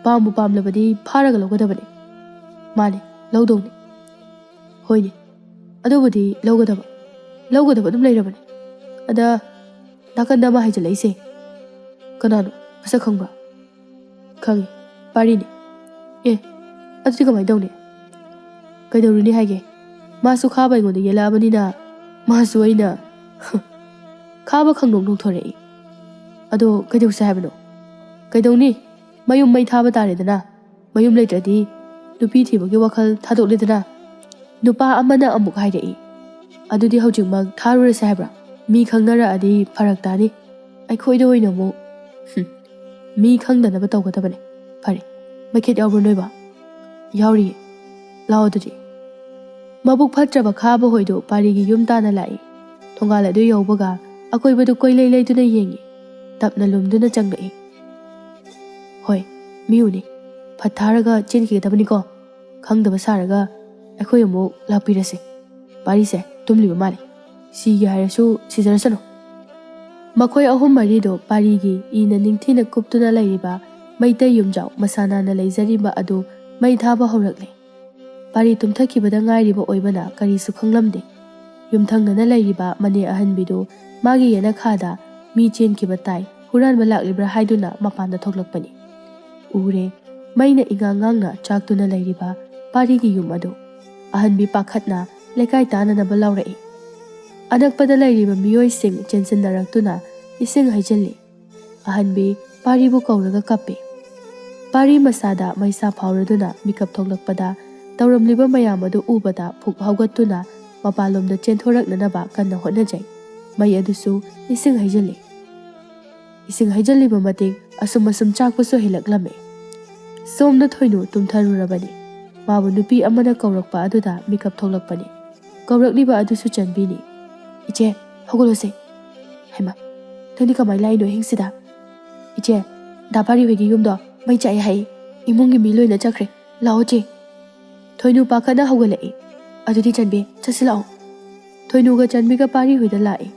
"ꯄꯥꯝꯕꯨ ꯄꯥꯝꯂꯕꯗꯤ ꯐꯥꯔꯒ ꯂꯧꯒꯗꯕꯅꯤ"꯫ "ꯃꯥꯅꯤ, ꯂꯧꯗꯧꯅꯤ"꯫ "ꯍꯣꯏꯅꯦ, ꯑꯗꯨꯕꯨꯗꯤ ꯂꯧꯒꯗꯕ, ꯂꯧꯒꯗꯕ ꯑꯗꯨꯝ ꯂꯩꯔꯕꯅꯤ꯫ ꯑꯗ ꯅꯥꯀꯟꯗ ꯑꯃ ꯍꯥꯏꯖꯤꯜꯂꯛꯏꯁꯦ ꯀꯅꯥꯅꯣ? ꯃꯁꯛ ꯈꯪꯕ꯭ꯔꯥ? ꯈꯪꯉꯤ, ꯄꯥꯔꯤꯅꯤ꯫ ꯑꯦ, ꯑꯗꯨꯗꯤ ꯀꯃꯥꯏꯅ ꯇꯧꯅꯤ? ꯀꯩꯗꯧꯔꯨꯅꯤ ꯍꯥꯏꯒꯦ? ꯃꯥꯁꯨ ꯈꯥꯕ ꯑꯩꯉꯣꯟꯗ ꯌꯦꯜꯂꯛꯑꯕꯅꯤꯅ ꯃꯥꯁꯨ ꯑꯩꯅ ꯈꯥꯕ ꯈꯪꯅꯣꯛ ꯅꯣꯛꯊꯣꯔꯛꯏ꯫ ꯑꯗꯣ ꯀꯩꯗꯧꯁꯦ ꯍꯥꯏꯕꯅꯣ? ꯀꯩꯗꯧꯅꯤ? ꯃꯌꯨꯝ ꯃꯩ ꯊꯥꯕ ꯇꯥꯔꯦꯗꯅ꯫ ꯃꯌꯨꯝ ꯂꯩꯇ꯭ꯔꯗꯤ ꯅꯨꯄꯤ ꯊꯤꯕꯒꯤ ꯋꯥꯈꯜ ꯊꯥꯗꯣꯛꯂꯦꯗꯅ꯫ ꯅꯨꯄꯥ ꯑꯃꯅ ꯑꯃꯨꯛ ꯍꯥꯏꯔꯛꯏ, "ꯑꯗꯨꯗꯤ ꯍꯧꯖꯤꯛꯃꯛ ꯊꯥꯔꯨꯔꯁꯦ ꯍꯥꯏꯕ꯭ꯔꯥ? ꯃꯤ ꯈꯪꯅꯔꯛꯑꯗꯤ ꯐꯔꯛ ꯇꯥꯅꯤ꯫ ꯑꯩꯈꯣꯏꯗ ꯑꯣꯏꯅ ꯑꯃꯨꯛ..." "ꯍꯨꯝ, ꯃꯤ ꯈꯪꯗꯅꯕ ꯇꯧꯒꯗꯕꯅꯦ꯫ ꯐꯔꯦ, ꯃꯩꯈꯦꯠ ꯌꯥꯎꯕ꯭ꯔꯣ ꯅꯣꯏꯕꯣ?" "ꯌꯥꯎꯔꯤꯌꯦ꯫ ꯂꯥꯛꯑꯣ ꯑꯗꯨꯗꯤ꯫" ꯃꯕꯨꯛ ꯐꯠꯇ꯭ꯔꯕ ꯈꯥꯕ ꯍꯣꯏꯗꯨ ꯄꯥꯔꯤꯒꯤ ꯌꯨꯝ ꯇꯥꯟꯅ ꯂꯥꯛꯏ꯫ ꯊꯣꯡꯒꯥꯜ ꯑꯗꯨ ꯌꯧꯕꯒ ꯑꯀꯣꯏꯕꯗꯨ ꯀꯣꯏꯂꯩ ꯂꯩꯗꯨꯅ ꯌꯦꯡꯏ꯫ ꯇꯞꯅ ꯂꯨꯝꯗꯨꯅ ꯆꯪꯂꯛꯏ꯫ "ꯍꯣꯏ, ꯃꯤꯑꯣꯏꯅꯤ꯫ ꯐꯠ ꯊꯥꯔꯒ ꯆꯦꯟꯈꯤꯒꯗꯕꯅꯤꯀꯣ꯫ ꯈꯪꯗꯕ ꯁꯥꯔꯒ ꯑꯩꯈꯣꯏ ꯑꯃꯨꯛ ꯂꯥꯛꯄꯤꯔꯁꯤ꯫ ꯄꯥꯔꯤꯁꯦ ꯇꯨꯝꯂꯤꯕ ꯃꯥꯜꯂꯤ꯫ ꯁꯤꯒꯦ ꯍꯥꯏꯔꯁꯨ ꯁꯤꯖꯔꯁꯅꯨ꯫" ꯃꯈꯣꯏ ꯑꯍꯨꯝ ꯃꯔꯤꯗꯣ ꯄꯥꯔꯤꯒꯤ ꯏꯅ ꯅꯤꯡꯊꯤꯅ ꯀꯨꯞꯇꯨꯅ ꯂꯩꯔꯤꯕ ꯃꯩꯇꯩ ꯌꯨꯝꯖꯥꯎ ꯃꯁꯥ ꯅꯥꯟꯅ ꯂꯩꯖꯔꯤꯕ ꯑꯗꯨ ꯃꯩ ꯊꯥꯕ ꯍꯧꯔꯛꯂꯦ꯫ ꯄꯥꯔꯤ ꯇꯨꯝꯊꯈꯤꯕꯗ ꯉꯥꯏꯔꯤꯕ ꯑꯣꯏꯕꯅ ꯀꯔꯤꯁꯨ ꯈꯪꯂꯝꯗꯦ꯫ ꯌꯨꯝꯊꯪꯅꯅ ꯂꯩꯔꯤꯕ ꯃꯅꯦ ꯑꯍꯟꯕꯤꯗꯨ ꯃꯥꯒꯤ ꯌꯦꯅꯈꯥꯗ ꯃꯤ ꯆꯦꯟꯈꯤꯕ ꯇꯥꯏ, ꯍꯨꯔꯥꯟꯕ ꯂꯥꯛꯂꯤꯕ꯭ꯔꯥ ꯍꯥꯏꯗꯨꯅ ꯃꯄꯥꯟꯗ ꯊꯣꯛꯂꯛꯄꯅꯤ꯫ ꯎꯔꯦ, ꯃꯩꯅ ꯏꯉꯥꯡ ꯉꯥꯡꯅ ꯆꯥꯛꯇꯨꯅ ꯂꯩꯔꯤꯕ ꯄꯥꯔꯤꯒꯤ ꯌꯨꯝ ꯑꯗꯨ꯫ ꯑꯍꯟꯕꯤ ꯄꯥꯈꯠꯅ ꯂꯩꯀꯥꯏ ꯇꯥꯅꯅꯕ ꯂꯥꯎꯔꯛꯏ꯫ ꯑꯅꯛꯄꯗ ꯂꯩꯔꯤꯕ ꯃꯤꯑꯣꯏꯁꯤꯡ ꯆꯦꯟꯁꯤꯟꯅꯔꯛꯇꯨꯅ ꯏꯁꯤꯡ ꯍꯩꯖꯤꯜꯂꯤ꯫ ꯑꯍꯟꯕꯤ ꯄꯥꯔꯤꯕꯨ ꯀꯧꯔꯒ ꯀꯞꯄꯤ꯫ ꯄꯥꯔꯤ ꯃꯁꯥꯗ ꯃꯩꯁꯥ ꯐꯥꯎꯔꯗꯨꯅ ꯃꯤꯀꯞ ꯊꯣꯛꯂꯛꯄꯗ ꯇꯧꯔꯝꯂꯤꯕ ꯃꯌꯥꯝ ꯑꯗꯨ ꯎꯕꯗ ꯐꯨꯛ ꯍꯧꯒꯠꯇꯨꯅ ꯃꯄꯥꯟꯂꯣꯝꯗ ꯆꯦꯟꯊꯣꯔꯛꯅꯅꯕ ꯀꯟꯅ ꯍꯣꯠꯅꯖꯩ꯫ ꯃꯩ ꯑꯗꯨꯁꯨ ꯏꯁꯤꯡ ꯍꯩꯖꯤꯜꯂꯤ꯫ ꯏꯁꯤꯡ ꯍꯩꯖꯤꯜꯂꯤꯕ ꯃꯇꯤꯛ ꯑꯁꯨꯝ ꯑꯁꯨꯝ ꯆꯥꯛꯄꯁꯨ ꯍꯦꯜꯂꯛꯂꯝꯃꯤ꯫ ꯁꯣꯝꯗ ꯊꯣꯏꯅꯨ ꯇꯨꯝꯊꯔꯨꯔꯕꯅꯤ꯫ ꯃꯥꯕꯨ ꯅꯨꯄꯤ ꯑꯃꯅ ꯀꯧꯔꯛꯄ ꯑꯗꯨꯗ ꯃꯤꯀꯞ ꯊꯣꯛꯂꯛꯄꯅꯤ꯫ ꯀꯧꯔꯛꯂꯤꯕ ꯑꯗꯨꯁꯨ ꯆꯟꯕꯤꯅꯤ꯫ "ꯏꯆꯦ, ꯍꯧꯒꯠꯂꯣꯁꯦ꯫" "ꯍꯩꯃꯥ, ꯅꯪꯗꯤ ꯀꯃꯥꯏꯅ ꯂꯥꯛꯏꯅꯣ ꯑꯍꯤꯡꯁꯤꯗ?" "ꯏꯆꯦ, ꯗꯥ ꯄꯥꯔꯤ ꯍꯣꯏꯒꯤ ꯌꯨꯝꯗꯣ ꯃꯩ ꯆꯥꯛꯑꯦ ꯍꯥꯏꯌꯦ꯫ ꯏꯃꯨꯡꯒꯤ ꯃꯤ ꯂꯣꯏꯅ ꯆꯠꯈ꯭ꯔꯦ꯫ ꯂꯥꯛꯑꯣ ꯆꯦ꯫" ꯊꯣꯏꯅꯨ ꯄꯥꯈꯠꯅ ꯍꯧꯒꯠꯂꯛꯏ꯫ "ꯑꯗꯨꯗꯤ ꯆꯟꯕꯤ, ꯆꯠꯁꯤ ꯂꯥꯛꯑꯣ꯫" ꯊꯣꯏꯅꯨꯒ ꯆꯟꯕꯤꯒ ꯄꯥꯔꯤ ꯍꯣꯏꯗ ꯂꯥꯛꯏ꯫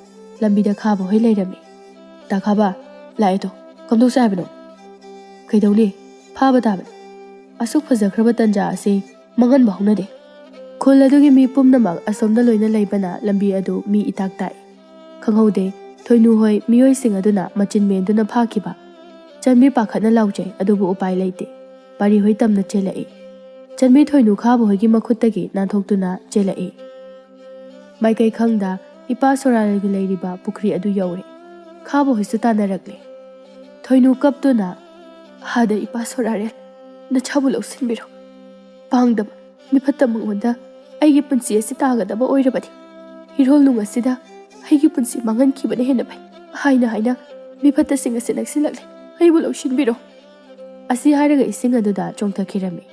ꯂꯝꯕꯤꯗ ꯈꯥꯕ ꯍꯣꯏ ꯂꯩꯔꯝꯃꯤ꯫ "ꯗꯥ ꯈꯥꯕ, ꯂꯥꯛꯑꯦ ꯇꯣ, ꯀꯝꯗꯧꯁꯦ ꯍꯥꯏꯕꯅꯣ?" "ꯀꯩꯗꯧꯅꯤ? ꯐꯥꯕ ꯇꯥꯕꯅꯤ꯫ ꯑꯁꯨꯛ ꯐꯖꯈ꯭ꯔꯕ ꯇꯟꯖꯥ ꯑꯁꯤ ꯃꯥꯡꯍꯟꯕ ꯍꯧꯅꯗꯦ꯫" ꯈꯨꯜ ꯑꯗꯨꯒꯤ ꯃꯤ ꯄꯨꯝꯅꯃꯛ ꯑꯁꯣꯝꯗ ꯂꯣꯏꯅ ꯂꯩꯕꯅ ꯂꯝꯕꯤ ꯑꯗꯨ ꯃꯤ ꯏꯇꯥꯛ ꯇꯥꯛꯏ꯫ ꯈꯪꯍꯧꯗꯦ, ꯊꯣꯏꯅꯨ ꯍꯣꯏ ꯃꯤꯑꯣꯏꯁꯤꯡ ꯑꯗꯨꯅ ꯃꯆꯤꯟ ꯃꯦꯟꯗꯨꯅ ꯐꯥꯈꯤꯕ꯫ ꯆꯟꯕꯤ ꯄꯥꯈꯠꯅ ꯂꯥꯎꯖꯩ, ꯑꯗꯨꯕꯨ ꯎꯄꯥꯏ ꯂꯩꯇꯦ꯫ ꯄꯥꯔꯤ ꯍꯣꯏ ꯇꯝꯅ ꯆꯦꯜꯂꯛꯏ꯫ ꯆꯟꯕꯤ ꯊꯣꯏꯅꯨ ꯈꯥꯕ ꯍꯣꯏꯒꯤ ꯃꯈꯨꯠꯇꯒꯤ ꯅꯥꯟꯊꯣꯛꯇꯨꯅ ꯆꯦꯜꯂꯛꯏ꯫ ꯃꯥꯏꯀꯩ ꯈꯪꯗ ꯏꯄꯥ ꯁꯣꯔꯥꯔꯦꯜꯒꯤ ꯂꯩꯔꯤꯕ ꯄꯨꯈ꯭ꯔꯤ ꯑꯗꯨ ꯌꯧꯔꯦ꯫ ꯈꯥꯕ ꯍꯣꯏꯁꯨ ꯇꯥꯟꯅꯔꯛꯂꯦ꯫ ꯊꯣꯏꯅꯨ ꯀꯞꯇꯨꯅ, "ꯑꯥꯗ ꯏꯄꯥ ꯁꯣꯔꯥꯔꯦꯜ, ꯅꯆꯥꯕꯨ ꯂꯧꯁꯤꯟꯕꯤꯔꯣ꯫ ꯄꯥꯡꯗꯕ, ꯃꯤꯐꯠꯇ ꯃꯉꯣꯟꯗ ꯑꯩꯒꯤ ꯄꯨꯟꯁꯤ ꯑꯁꯤ ꯇꯥꯒꯗꯕ ꯑꯣꯏꯔꯕꯗꯤ, ꯏꯔꯣꯜ ꯅꯨꯡ ꯑꯁꯤꯗ ꯑꯩꯒꯤ ꯄꯨꯟꯁꯤ ꯃꯥꯡꯍꯟꯈꯤꯕꯅ ꯍꯦꯟꯅ ꯐꯩ" ꯍꯥꯏꯅ ꯍꯥꯏꯅ ꯃꯤꯐꯠꯇꯁꯤꯡ ꯑꯁꯤ ꯅꯛꯁꯤꯜꯂꯛꯂꯦ꯫ "ꯑꯩꯕꯨ ꯂꯧꯁꯤꯟꯕꯤꯔꯣ" ꯑꯁꯤ ꯍꯥꯏꯔꯒ ꯏꯁꯤꯡ ꯑꯗꯨꯗ ꯆꯣꯡꯊꯈꯤꯔꯝꯃꯤ꯫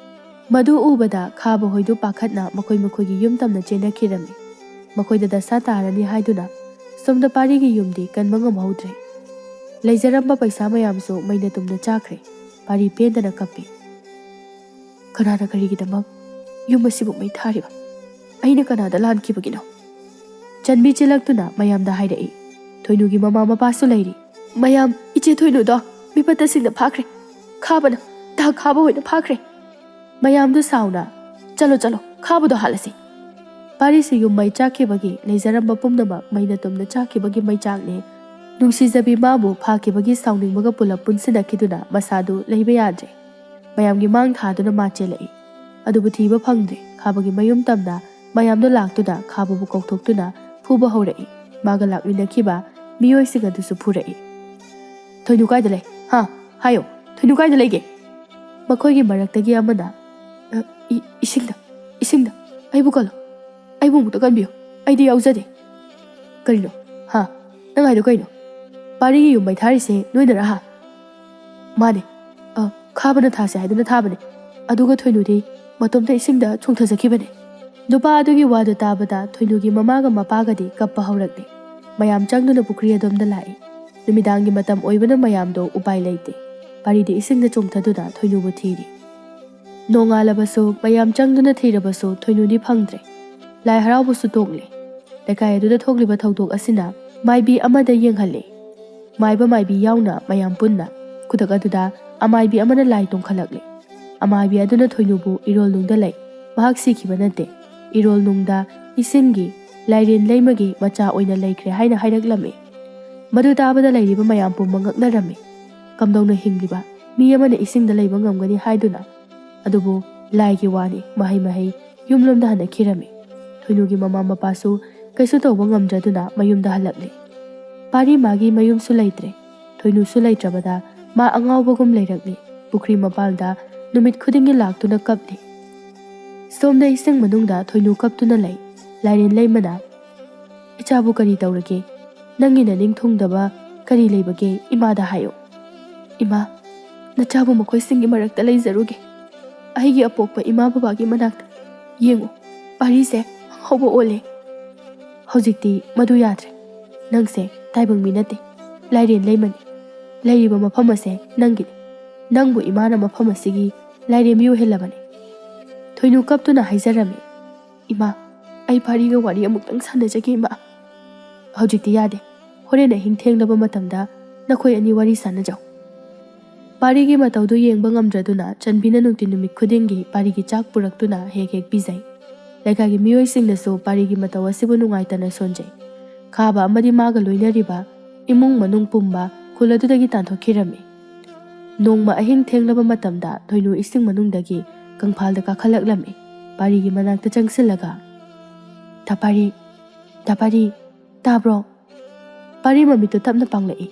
ꯃꯗꯨ ꯎꯕꯗ ꯈꯥꯕ ꯍꯣꯏꯗꯨ ꯄꯥꯈꯠꯅ ꯃꯈꯣꯏ ꯃꯈꯣꯏꯒꯤ ꯌꯨꯝ ꯇꯝꯅ ꯆꯦꯟꯅꯈꯤꯔꯝꯃꯤ꯫ ꯃꯈꯣꯏꯗ ꯗꯁꯥ ꯇꯥꯔꯅꯤ ꯍꯥꯏꯗꯨꯅ ꯁꯣꯝꯗ ꯄꯥꯔꯤꯒꯤ ꯌꯨꯝꯗꯤ ꯀꯟꯕ ꯉꯝꯍꯧꯗ꯭ꯔꯦ꯫ ꯂꯩꯖꯔꯝꯕ ꯄꯩꯁꯥ ꯃꯌꯥꯝꯁꯨ ꯃꯩꯅ ꯇꯨꯝꯅ ꯆꯥꯈ꯭ꯔꯦ꯫ ꯄꯥꯔꯤ ꯄꯦꯟꯗꯅ ꯀꯞꯄꯤ꯫ "ꯀꯅꯥꯅ ꯀꯔꯤꯒꯤꯗꯃꯛ ꯌꯨꯝ ꯑꯁꯤꯕꯨ ꯃꯩ ꯊꯥꯔꯤꯕ? ꯑꯩꯅ ꯀꯅꯥꯗ ꯂꯥꯟꯈꯤꯕꯒꯤꯅꯣ?" ꯆꯟꯕꯤ ꯆꯦꯜꯂꯛꯇꯨꯅ ꯃꯌꯥꯝꯗ ꯍꯥꯏꯔꯛꯏ꯫ ꯊꯣꯏꯅꯨꯒꯤ ꯃꯃꯥ ꯃꯄꯥꯁꯨ ꯂꯩꯔꯤ꯫ "ꯃꯌꯥꯝ, ꯏꯆꯦ ꯊꯣꯏꯅꯨꯗꯣ ꯃꯤꯐꯠꯇꯁꯤꯡꯅ ꯐꯥꯈ꯭ꯔꯦ꯫ ꯈꯥꯕꯅ, ꯇꯥ ꯈꯥꯕ ꯍꯣꯏꯅ ꯐꯥꯈ꯭ꯔꯦ꯫ ꯃꯌꯥꯝꯗꯨ ꯁꯥꯎꯅ, 'ꯆꯠꯂꯣ, ꯆꯠꯂꯣ, ꯈꯥꯕꯗꯣ ꯍꯥꯠꯂꯁꯤ.'" ꯄꯥꯔꯤꯁꯤ ꯌꯨꯝ ꯃꯩ ꯆꯥꯛꯈꯤꯕꯒꯤ, ꯂꯩꯖꯔꯝꯕ ꯄꯨꯝꯅꯃꯛ ꯃꯩꯅ ꯇꯨꯝꯅ ꯆꯥꯛꯈꯤꯕꯒꯤ ꯃꯩꯆꯥꯛꯅꯦ꯫ ꯅꯨꯡꯁꯤꯖꯕꯤ ꯃꯥꯕꯨ ꯐꯥꯈꯤꯕꯒꯤ ꯁꯥꯎꯅꯤꯡꯕꯒ ꯄꯨꯂꯞ ꯄꯨꯟꯁꯤꯟꯅꯈꯤꯗꯨꯅ ꯃꯁꯥꯗꯨ ꯂꯩꯕ ꯌꯥꯗ꯭ꯔꯦ꯫ ꯃꯌꯥꯝꯒꯤ ꯃꯥꯡ ꯊꯥꯗꯨꯅ ꯃꯥ ꯆꯦꯜꯂꯛꯏ꯫ ꯑꯗꯨꯕꯨ ꯊꯤꯕ ꯐꯪꯗ꯭ꯔꯦ꯫ ꯈꯥꯕꯒꯤ ꯃꯌꯨꯝ ꯇꯝꯅ ꯃꯌꯥꯝꯗꯣ ꯂꯥꯛꯇꯨꯅ ꯈꯥꯕꯕꯨ ꯀꯧꯊꯣꯛꯇꯨꯅ ꯐꯨꯕ ꯍꯧꯔꯛꯏ꯫ ꯃꯥꯒ ꯂꯥꯛꯃꯤꯟꯅꯈꯤꯕ ꯃꯤꯑꯣꯏꯁꯤꯡ ꯑꯗꯨꯁꯨ ꯐꯨꯔꯛꯏ꯫ "ꯊꯣꯏꯅꯨ ꯀꯥꯏꯗ ꯂꯩ? ꯍꯥ? ꯍꯥꯏꯌꯣ, ꯊꯣꯏꯅꯨ ꯀꯥꯏꯗ ꯂꯩꯒꯦ?" ꯃꯈꯣꯏꯒꯤ ꯃꯔꯛꯇꯒꯤ ꯑꯃꯅ, "ꯑ, ꯏ-, ꯏꯁꯤꯡꯗ, ꯏꯁꯤꯡꯗ, ꯑꯩꯕꯨ ꯀꯜꯂꯣ, ꯑꯩꯕꯨ ꯑꯃꯨꯛꯇ ꯀꯟꯕꯤꯌꯨ, ꯑꯩꯗꯤ ꯌꯥꯎꯖꯗꯦ꯫" "ꯀꯔꯤꯅꯣ? ꯍꯥ? ꯅꯪ ꯍꯥꯏꯗꯣ ꯀꯩꯅꯣ? ꯄꯥꯔꯤꯒꯤ ꯌꯨꯝ ꯃꯩ ꯊꯥꯔꯤꯁꯦ ꯅꯣꯏꯅꯔꯥ, ꯍꯥ?" "ꯃꯥꯅꯦ꯫ ꯑ, ꯈꯥꯕꯅ ꯊꯥꯁꯦ ꯍꯥꯏꯗꯨꯅ ꯊꯥꯕꯅꯦ꯫ ꯑꯗꯨꯒ ꯊꯣꯏꯅꯨꯗꯤ ꯃꯇꯣꯝꯇ ꯏꯁꯤꯡꯗ ꯆꯣꯡꯊꯖꯈꯤꯕꯅꯦ꯫" ꯅꯨꯄꯥ ꯑꯗꯨꯒꯤ ꯋꯥꯗꯨ ꯇꯥꯕꯗ ꯊꯣꯏꯅꯨꯒꯤ ꯃꯃꯥꯒ ꯃꯄꯥꯒꯗꯤ ꯀꯞꯄ ꯍꯧꯔꯛꯂꯦ꯫ ꯃꯌꯥꯝ ꯆꯪꯗꯨꯅ ꯄꯨꯈ꯭ꯔꯤ ꯑꯗꯣꯝꯗ ꯂꯥꯛꯏ꯫ ꯅꯨꯃꯤꯗꯥꯡꯒꯤ ꯃꯇꯝ ꯑꯣꯏꯕꯅ ꯃꯌꯥꯝꯗꯣ ꯎꯄꯥꯏ ꯂꯩꯇꯦ꯫ ꯄꯥꯔꯤꯗꯤ ꯏꯁꯤꯡꯗ ꯆꯣꯡꯊꯗꯨꯅ ꯊꯣꯏꯅꯨꯕꯨ ꯊꯤꯔꯤ꯫ ꯅꯣꯡꯉꯥꯜꯂꯕꯁꯨ ꯃꯌꯥꯝ ꯆꯪꯗꯨꯅ ꯊꯤꯔꯕꯁꯨ ꯊꯣꯏꯅꯨꯗꯤ ꯐꯪꯗ꯭ꯔꯦ꯫ ꯂꯥꯏ ꯍꯔꯥꯎꯕꯁꯨ ꯇꯣꯛꯂꯦ꯫ ꯂꯩꯀꯥꯏ ꯑꯗꯨꯗ ꯊꯣꯛꯂꯤꯕ ꯊꯧꯗꯣꯛ ꯑꯁꯤꯅ ꯃꯥꯏꯕꯤ ꯑꯃꯗ ꯌꯦꯡꯍꯜꯂꯦ꯫ ꯃꯥꯏꯕ ꯃꯥꯏꯕꯤ ꯌꯥꯎꯅ ꯃꯌꯥꯝ ꯄꯨꯟꯅ꯫ ꯈꯨꯗꯛ ꯑꯗꯨꯗ ꯑꯃꯥꯏꯕꯤ ꯑꯃꯅ ꯂꯥꯏ ꯇꯣꯡꯈꯠꯂꯛꯂꯦ꯫ ꯑꯃꯥꯏꯕꯤ ꯑꯗꯨꯅ ꯊꯣꯏꯅꯨꯕꯨ ꯏꯔꯣꯜꯅꯨꯡꯗ ꯂꯩ, ꯃꯍꯥꯛ ꯁꯤꯈꯤꯕ ꯅꯠꯇꯦ, ꯏꯔꯣꯜꯅꯨꯡꯗ ꯏꯁꯤꯡꯒꯤ, ꯂꯥꯏꯔꯦꯟ ꯂꯩꯃꯒꯤ ꯃꯆꯥ ꯑꯣꯏꯅ ꯂꯩꯈ꯭ꯔꯦ ꯍꯥꯏꯅ ꯍꯥꯏꯔꯛꯂꯝꯃꯤ꯫ ꯃꯗꯨ ꯇꯥꯕꯗ ꯂꯩꯔꯤꯕ ꯃꯌꯥꯝ ꯄꯨꯝꯕ ꯉꯛꯅꯔꯝꯃꯤ꯫ ꯀꯝꯗꯧꯅ ꯍꯤꯡꯂꯤꯕ ꯃꯤ ꯑꯃꯅ ꯏꯁꯤꯡꯗ ꯂꯩꯕ ꯉꯝꯒꯅꯤ ꯍꯥꯏꯗꯨꯅ? ꯑꯗꯨꯕꯨ ꯂꯥꯏꯒꯤ ꯋꯥꯅꯤ, ꯃꯍꯩ ꯃꯍꯩ ꯌꯨꯝꯂꯣꯝꯗ ꯍꯟꯅꯈꯤꯔꯝꯃꯤ꯫ ꯊꯣꯏꯅꯨꯒꯤ ꯃꯃꯥ ꯃꯄꯥꯁꯨ ꯀꯩꯁꯨ ꯇꯧꯕ ꯉꯝꯗ꯭ꯔꯗꯨꯅ ꯃꯌꯨꯝꯗ ꯍꯜꯂꯛꯂꯤ꯫ ꯄꯥꯔꯤ ꯃꯥꯒꯤ ꯃꯌꯨꯝꯁꯨ ꯂꯩꯇ꯭ꯔꯦ꯫ ꯊꯣꯏꯅꯨꯁꯨ ꯂꯩꯇ꯭ꯔꯕꯗ ꯃꯥ ꯑꯉꯥꯎꯕꯒꯨꯝ ꯂꯩꯔꯛꯂꯤ꯫ ꯄꯨꯈ꯭ꯔꯤ ꯃꯄꯥꯜꯗ ꯅꯨꯃꯤꯠ ꯈꯨꯗꯤꯡꯒꯤ ꯂꯥꯛꯇꯨꯅ ꯀꯞꯂꯤ꯫ ꯁꯣꯝꯗ ꯏꯁꯤꯡ ꯃꯅꯨꯡꯗ ꯊꯣꯏꯅꯨ ꯀꯞꯇꯨꯅ ꯂꯩ꯫ ꯂꯥꯏꯔꯦꯟ ꯂꯩꯃꯅ, "ꯏꯆꯥꯕꯨ ꯀꯔꯤ ꯇꯧꯔꯒꯦ? ꯅꯪꯒꯤ ꯅꯅꯤꯡ ꯊꯨꯡꯗꯕ ꯀꯔꯤ ꯂꯩꯕꯒꯦ? ꯏꯃꯥꯗ ꯍꯥꯏꯌꯨ꯫" "ꯏꯃꯥ, ꯅꯆꯥꯕꯨ ꯃꯈꯣꯏꯁꯤꯡꯒꯤ ꯃꯔꯛꯇ ꯂꯩꯖꯔꯨꯒꯦ꯫ ꯑꯩꯒꯤ ꯑꯄꯣꯛꯄ ꯏꯃꯥ ꯕꯕꯥꯒꯤ ꯃꯅꯥꯛꯇ꯫ ꯌꯦꯡꯉꯨ, ꯄꯥꯔꯤꯁꯦ ꯑꯉꯥꯎꯕ ꯑꯣꯜꯂꯦ꯫" "ꯍꯧꯖꯤꯛꯇꯤ ꯃꯗꯨ ꯌꯥꯗ꯭ꯔꯦ꯫ ꯅꯪꯁꯦ ꯇꯥꯏꯕꯪ ꯃꯤ ꯅꯠꯇꯦ, ꯂꯥꯏꯔꯦꯟ ꯂꯩꯃꯅꯤ꯫ ꯂꯩꯔꯤꯕ ꯃꯐꯝ ꯑꯁꯦ ꯅꯪꯒꯤꯅꯤ꯫ ꯅꯪꯕꯨ ꯏꯃꯥꯅ ꯃꯐꯝ ꯑꯁꯤꯒꯤ ꯂꯥꯏꯔꯦꯝꯕꯤ ꯑꯣꯏꯍꯜꯂꯕꯅꯤ꯫" ꯊꯣꯏꯅꯨ ꯀꯞꯇꯨꯅ ꯍꯥꯏꯖꯔꯝꯃꯤ, "ꯏꯃꯥ, ꯑꯩ ꯄꯥꯔꯤꯒ ꯋꯥꯔꯤ ꯑꯃꯨꯛꯇꯪ ꯁꯥꯟꯅꯖꯒꯦ, ꯏꯃꯥ꯫" "ꯍꯧꯖꯤꯛꯇꯤ ꯌꯥꯗꯦ꯫ ꯍꯣꯔꯦꯟ ꯑꯍꯤꯡ ꯊꯦꯡꯂꯕ ꯃꯇꯝꯗ ꯅꯈꯣꯏ ꯑꯅꯤ ꯋꯥꯔꯤ ꯁꯥꯟꯅꯖꯧ꯫" ꯄꯥꯔꯤꯒꯤ ꯃꯇꯧꯗꯨ ꯌꯦꯡꯕ ꯉꯝꯗ꯭ꯔꯗꯨꯅ ꯆꯟꯕꯤꯅ ꯅꯨꯡꯇꯤ ꯅꯨꯃꯤꯠ ꯈꯨꯗꯤꯡꯒꯤ ꯄꯥꯔꯤꯒꯤ ꯆꯥꯛ ꯄꯨꯔꯛꯇꯨꯅ ꯍꯦꯛ ꯍꯦꯛ ꯄꯤꯖꯩ꯫ ꯂꯩꯀꯥꯏꯒꯤ ꯃꯤꯑꯣꯏꯁꯤꯡꯅꯁꯨ ꯄꯥꯔꯤꯒꯤ ꯃꯇꯧ ꯑꯁꯤꯕꯨ ꯅꯨꯡꯉꯥꯏꯇꯅ ꯁꯣꯟꯖꯩ꯫ ꯈꯥꯕ ꯑꯃꯗꯤ ꯃꯥꯒ ꯂꯣꯏꯅꯔꯤꯕ ꯏꯃꯨꯡ ꯃꯅꯨꯡ ꯄꯨꯝꯕ ꯈꯨꯜ ꯑꯗꯨꯗꯒꯤ ꯇꯥꯟꯊꯣꯛꯈꯤꯔꯝꯃꯤ꯫ ꯅꯣꯡꯃ ꯑꯍꯤꯡ ꯊꯦꯡꯂꯕ ꯃꯇꯝꯗ ꯊꯣꯏꯅꯨ ꯏꯁꯤꯡ ꯃꯅꯨꯡꯗꯒꯤ ꯀꯪꯐꯥꯜꯗ ꯀꯥꯈꯠꯂꯛꯂꯝꯃꯤ꯫ ꯄꯥꯔꯤꯒꯤ ꯃꯅꯥꯛꯇ ꯆꯪꯁꯤꯜꯂꯒ, "ꯇꯥ ꯄꯥꯔꯤ, ꯇꯥ ꯄꯥꯔꯤ, ꯇꯥꯕ꯭ꯔꯣ?" ꯄꯥꯔꯤ ꯃꯃꯤꯠꯇꯨ ꯇꯞꯅ ꯄꯥꯡꯂꯛꯏ꯫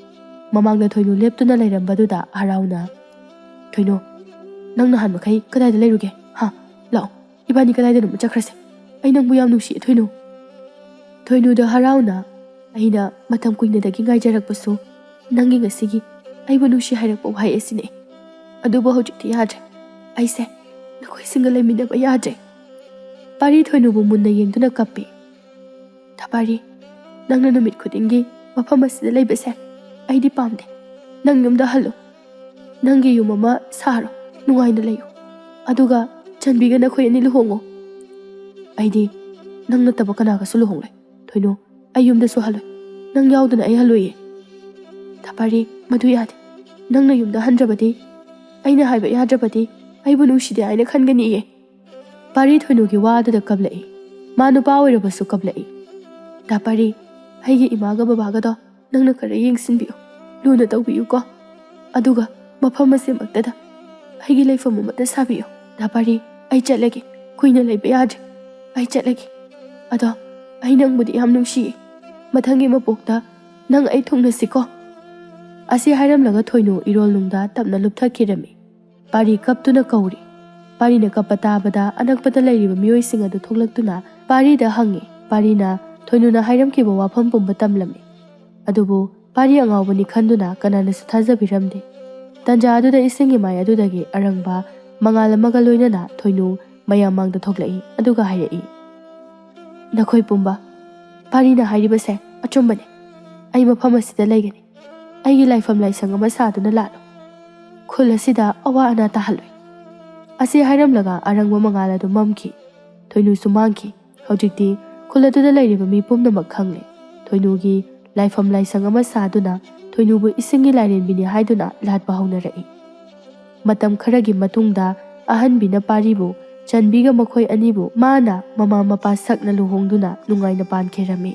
ꯃꯃꯥꯡꯗ ꯊꯣꯏꯅꯨ ꯂꯦꯞꯇꯨꯅ ꯂꯩꯔꯝꯕꯗꯨꯗ ꯍꯔꯥꯎꯅ, "ꯊꯣꯏꯅꯨ, ꯅꯪ ꯅꯍꯥꯟ ꯃꯈꯩ ꯀꯗꯥꯏꯗ ꯂꯩꯔꯨꯒꯦ? ꯍꯥ? ꯂꯥꯛꯑꯣ, ꯏꯕꯥꯅꯤ ꯀꯗꯥꯏꯗꯅꯣꯃ ꯆꯠꯈ꯭ꯔꯁꯦ꯫ ꯑꯩ ꯅꯪꯕꯨ ꯌꯥꯝ ꯅꯨꯡꯁꯤꯌꯦ, ꯊꯣꯏꯅꯨ꯫" ꯊꯣꯏꯅꯨꯗ ꯍꯔꯥꯎꯅ, "ꯑꯩꯅ ꯃꯇꯝ ꯀꯨꯏꯅꯗꯒꯤ ꯉꯥꯏꯖꯔꯛꯄꯁꯨ ꯅꯪꯒꯤ ꯉꯁꯤꯒꯤ ꯑꯩꯕꯨ ꯅꯨꯡꯁꯤ ꯍꯥꯏꯔꯛꯄ ꯋꯥꯍꯩ ꯑꯁꯤꯅꯦ꯫ ꯑꯗꯨꯕꯨ ꯍꯧꯖꯤꯛꯇꯤ ꯌꯥꯗ꯭ꯔꯦ꯫ ꯑꯩꯁꯦ ꯅꯈꯣꯏꯁꯤꯡꯒ ꯂꯩꯃꯤꯟꯅꯕ ꯌꯥꯗ꯭ꯔꯦ꯫" ꯄꯥꯔꯤ ꯊꯣꯏꯅꯨꯕꯨ ꯃꯨꯟꯅ ꯌꯦꯡꯗꯨꯅ ꯀꯞꯄꯤ꯫ "ꯇꯥ ꯄꯥꯔꯤ, ꯅꯪꯅ ꯅꯨꯃꯤꯠ ꯈꯨꯗꯤꯡꯒꯤ ꯃꯐꯝ ꯑꯁꯤꯗ ꯂꯩꯕꯁꯦ ꯑꯩꯗꯤ ꯄꯥꯝꯗꯦ꯫ ꯅꯪ ꯌꯨꯝꯗ ꯍꯜꯂꯨ꯫ ꯅꯪꯒꯤ ꯌꯨꯝ ꯑꯃ ꯁꯥꯔꯣ, ꯅꯨꯡꯉꯥꯏꯅ ꯂꯩꯌꯨ꯫ ꯑꯗꯨꯒ ꯆꯟꯕꯤꯒ ꯅꯈꯣꯏ ꯑꯅꯤ ꯂꯨꯍꯣꯡꯉꯣ꯫" "ꯑꯩꯗꯤ ꯅꯪ ꯅꯠꯇꯕ ꯀꯅꯥꯒꯁꯨ ꯂꯨꯍꯣꯡꯂꯣꯏ꯫ ꯊꯣꯏꯅꯨ, ꯑꯩ ꯌꯨꯝꯗꯁꯨ ꯍꯜꯂꯣꯏ꯫ ꯅꯪ ꯌꯥꯎꯗꯅ ꯑꯩ ꯍꯜꯂꯣꯏꯌꯦ꯫" "ꯇꯥ ꯄꯥꯔꯤ, ꯃꯗꯨ ꯌꯥꯗꯦ꯫ ꯅꯪꯅ ꯌꯨꯝꯗ ꯍꯟꯗ꯭ꯔꯕꯗꯤ, ꯑꯩꯅ ꯍꯥꯏꯕ ꯌꯥꯗ꯭ꯔꯕꯗꯤ, ꯑꯩꯕꯨ ꯅꯨꯡꯁꯤꯗꯦ ꯍꯥꯏꯅ ꯈꯟꯒꯅꯤꯌꯦ꯫" ꯄꯥꯔꯤ ꯊꯣꯏꯅꯨꯒꯤ ꯋꯥ ꯑꯗꯨꯗ ꯀꯞꯂꯛꯏ꯫ ꯃꯥ ꯅꯨꯄꯥ ꯑꯣꯏꯔꯕꯁꯨ ꯀꯞꯂꯛꯏ꯫ "ꯇꯥ ꯄꯥꯔꯤ, ꯑꯩꯒꯤ ꯏꯃꯥꯒ ꯕꯕꯥꯒꯗꯣ ꯅꯪꯅ ꯈꯔ ꯌꯦꯡꯁꯤꯟꯕꯤꯌꯨ, ꯂꯨꯅ ꯇꯧꯕꯤꯌꯨꯀꯣ꯫ ꯑꯗꯨꯒ ꯃꯐꯝ ꯑꯁꯤꯃꯛꯇꯗ ꯑꯩꯒꯤ ꯂꯩꯐꯝ ꯑꯃꯠꯇ ꯁꯥꯕꯤꯌꯨ꯫ ꯗꯥ ꯄꯥꯔꯤ, ꯑꯩ ꯆꯠꯂꯒꯦ, ꯀꯨꯏꯅ ꯂꯩꯕ ꯌꯥꯗ꯭ꯔꯦ, ꯑꯩ ꯆꯠꯂꯒꯦ꯫ ꯑꯗꯣ ꯑꯩ ꯅꯪꯕꯨꯗꯤ ꯌꯥꯝ ꯅꯨꯡꯁꯤꯌꯦ, ꯃꯊꯪꯒꯤ ꯃꯄꯣꯛꯇ ꯅꯪ ꯑꯩ ꯊꯨꯡꯅꯁꯤꯀꯣ꯫ ꯑꯁꯤ ꯍꯥꯏꯔꯝꯂꯒ ꯊꯣꯏꯅꯨ ꯏꯔꯣꯜꯅꯨꯡꯗ ꯇꯞꯅ ꯂꯨꯞꯊꯈꯤꯔꯝꯃꯤ꯫ ꯄꯥꯔꯤ ꯀꯞꯇꯨꯅ ꯀꯧꯔꯤ꯫ ꯄꯥꯔꯤꯅ ꯀꯞꯄ ꯇꯥꯕꯗ ꯑꯅꯛꯄꯗ ꯂꯩꯔꯤꯕ ꯃꯤꯑꯣꯏꯁꯤꯡ ꯑꯗꯨ ꯊꯣꯛꯂꯛꯇꯨꯅ ꯄꯥꯔꯤꯗ ꯍꯪꯉꯤ꯫ ꯄꯥꯔꯤꯅ ꯊꯣꯏꯅꯨꯅ ꯍꯥꯏꯔꯝꯈꯤꯕ ꯋꯥꯐꯝ ꯄꯨꯝꯕ ꯇꯝꯂꯝꯃꯤ꯫ ꯑꯗꯨꯕꯨ ꯄꯥꯔꯤ ꯑꯉꯥꯎꯕꯅꯤ ꯈꯟꯗꯨꯅ ꯀꯅꯥꯅꯁꯨ ꯊꯥꯖꯕꯤꯔꯝꯗꯦ꯫ ꯇꯟꯖꯥ ꯑꯗꯨꯗ ꯏꯁꯤꯡꯒꯤ ꯃꯥꯏ ꯑꯗꯨꯗꯒꯤ ꯑꯔꯪꯕ ꯃꯉꯥꯜ ꯑꯃꯒ ꯂꯣꯏꯅꯅ ꯊꯣꯏꯅꯨ ꯃꯌꯥꯝ ꯃꯥꯡꯗ ꯊꯣꯛꯂꯛꯏ, ꯑꯗꯨꯒ ꯍꯥꯏꯔꯛꯏ, "ꯅꯈꯣꯏ ꯄꯨꯝꯕ, ꯄꯥꯔꯤꯅ ꯍꯥꯏꯔꯤꯕꯁꯦ ꯑꯆꯨꯝꯕꯅꯤ꯫ ꯑꯩ ꯃꯐꯝ ꯑꯁꯤꯗ ꯂꯩꯒꯅꯤ꯫ ꯑꯩꯒꯤ ꯂꯥꯏꯐꯝ ꯂꯥꯏꯁꯪ ꯑꯃ ꯁꯥꯗꯨꯅ ꯂꯥꯠꯂꯨ꯫ ꯈꯨꯜ ꯑꯁꯤꯗ ꯑꯋꯥ ꯑꯅꯥ ꯇꯥꯍꯜꯂꯣꯏ"꯫ ꯑꯁꯤ ꯍꯥꯏꯔꯝꯂꯒ ꯑꯔꯪꯕ ꯃꯉꯥꯜ ꯑꯗꯨ ꯃꯝꯈꯤ꯫ ꯊꯣꯏꯅꯨꯁꯨ ꯃꯥꯡꯈꯤ꯫ ꯍꯧꯖꯤꯛꯇꯤ ꯈꯨꯜ ꯑꯗꯨꯗ ꯂꯩꯔꯤꯕ ꯃꯤ ꯄꯨꯝꯅꯃꯛ ꯈꯪꯂꯦ꯫ ꯊꯣꯏꯅꯨꯒꯤ ꯂꯥꯏꯐꯝ ꯂꯥꯏꯁꯪ ꯑꯃ ꯁꯥꯗꯨꯅ ꯊꯣꯏꯅꯨꯕꯨ ꯏꯁꯤꯡꯒꯤ ꯂꯥꯏꯔꯦꯝꯕꯤꯅꯤ ꯍꯥꯏꯗꯨꯅ ꯂꯥꯠꯄ ꯍꯧꯅꯔꯛꯏ꯫ ꯃꯇꯝ ꯈꯔꯒꯤ ꯃꯇꯨꯡꯗ ꯑꯍꯟꯕꯤꯅ ꯄꯥꯔꯤꯕꯨ, ꯆꯟꯕꯤꯒ ꯃꯈꯣꯏ ꯑꯅꯤꯕꯨ ꯃꯥꯅ ꯃꯃꯥ ꯃꯄꯥ ꯁꯛꯅ ꯂꯨꯍꯣꯡꯗꯨꯅ ꯅꯨꯡꯉꯥꯏꯅ ꯄꯥꯟꯈꯤꯔꯝꯃꯤ꯫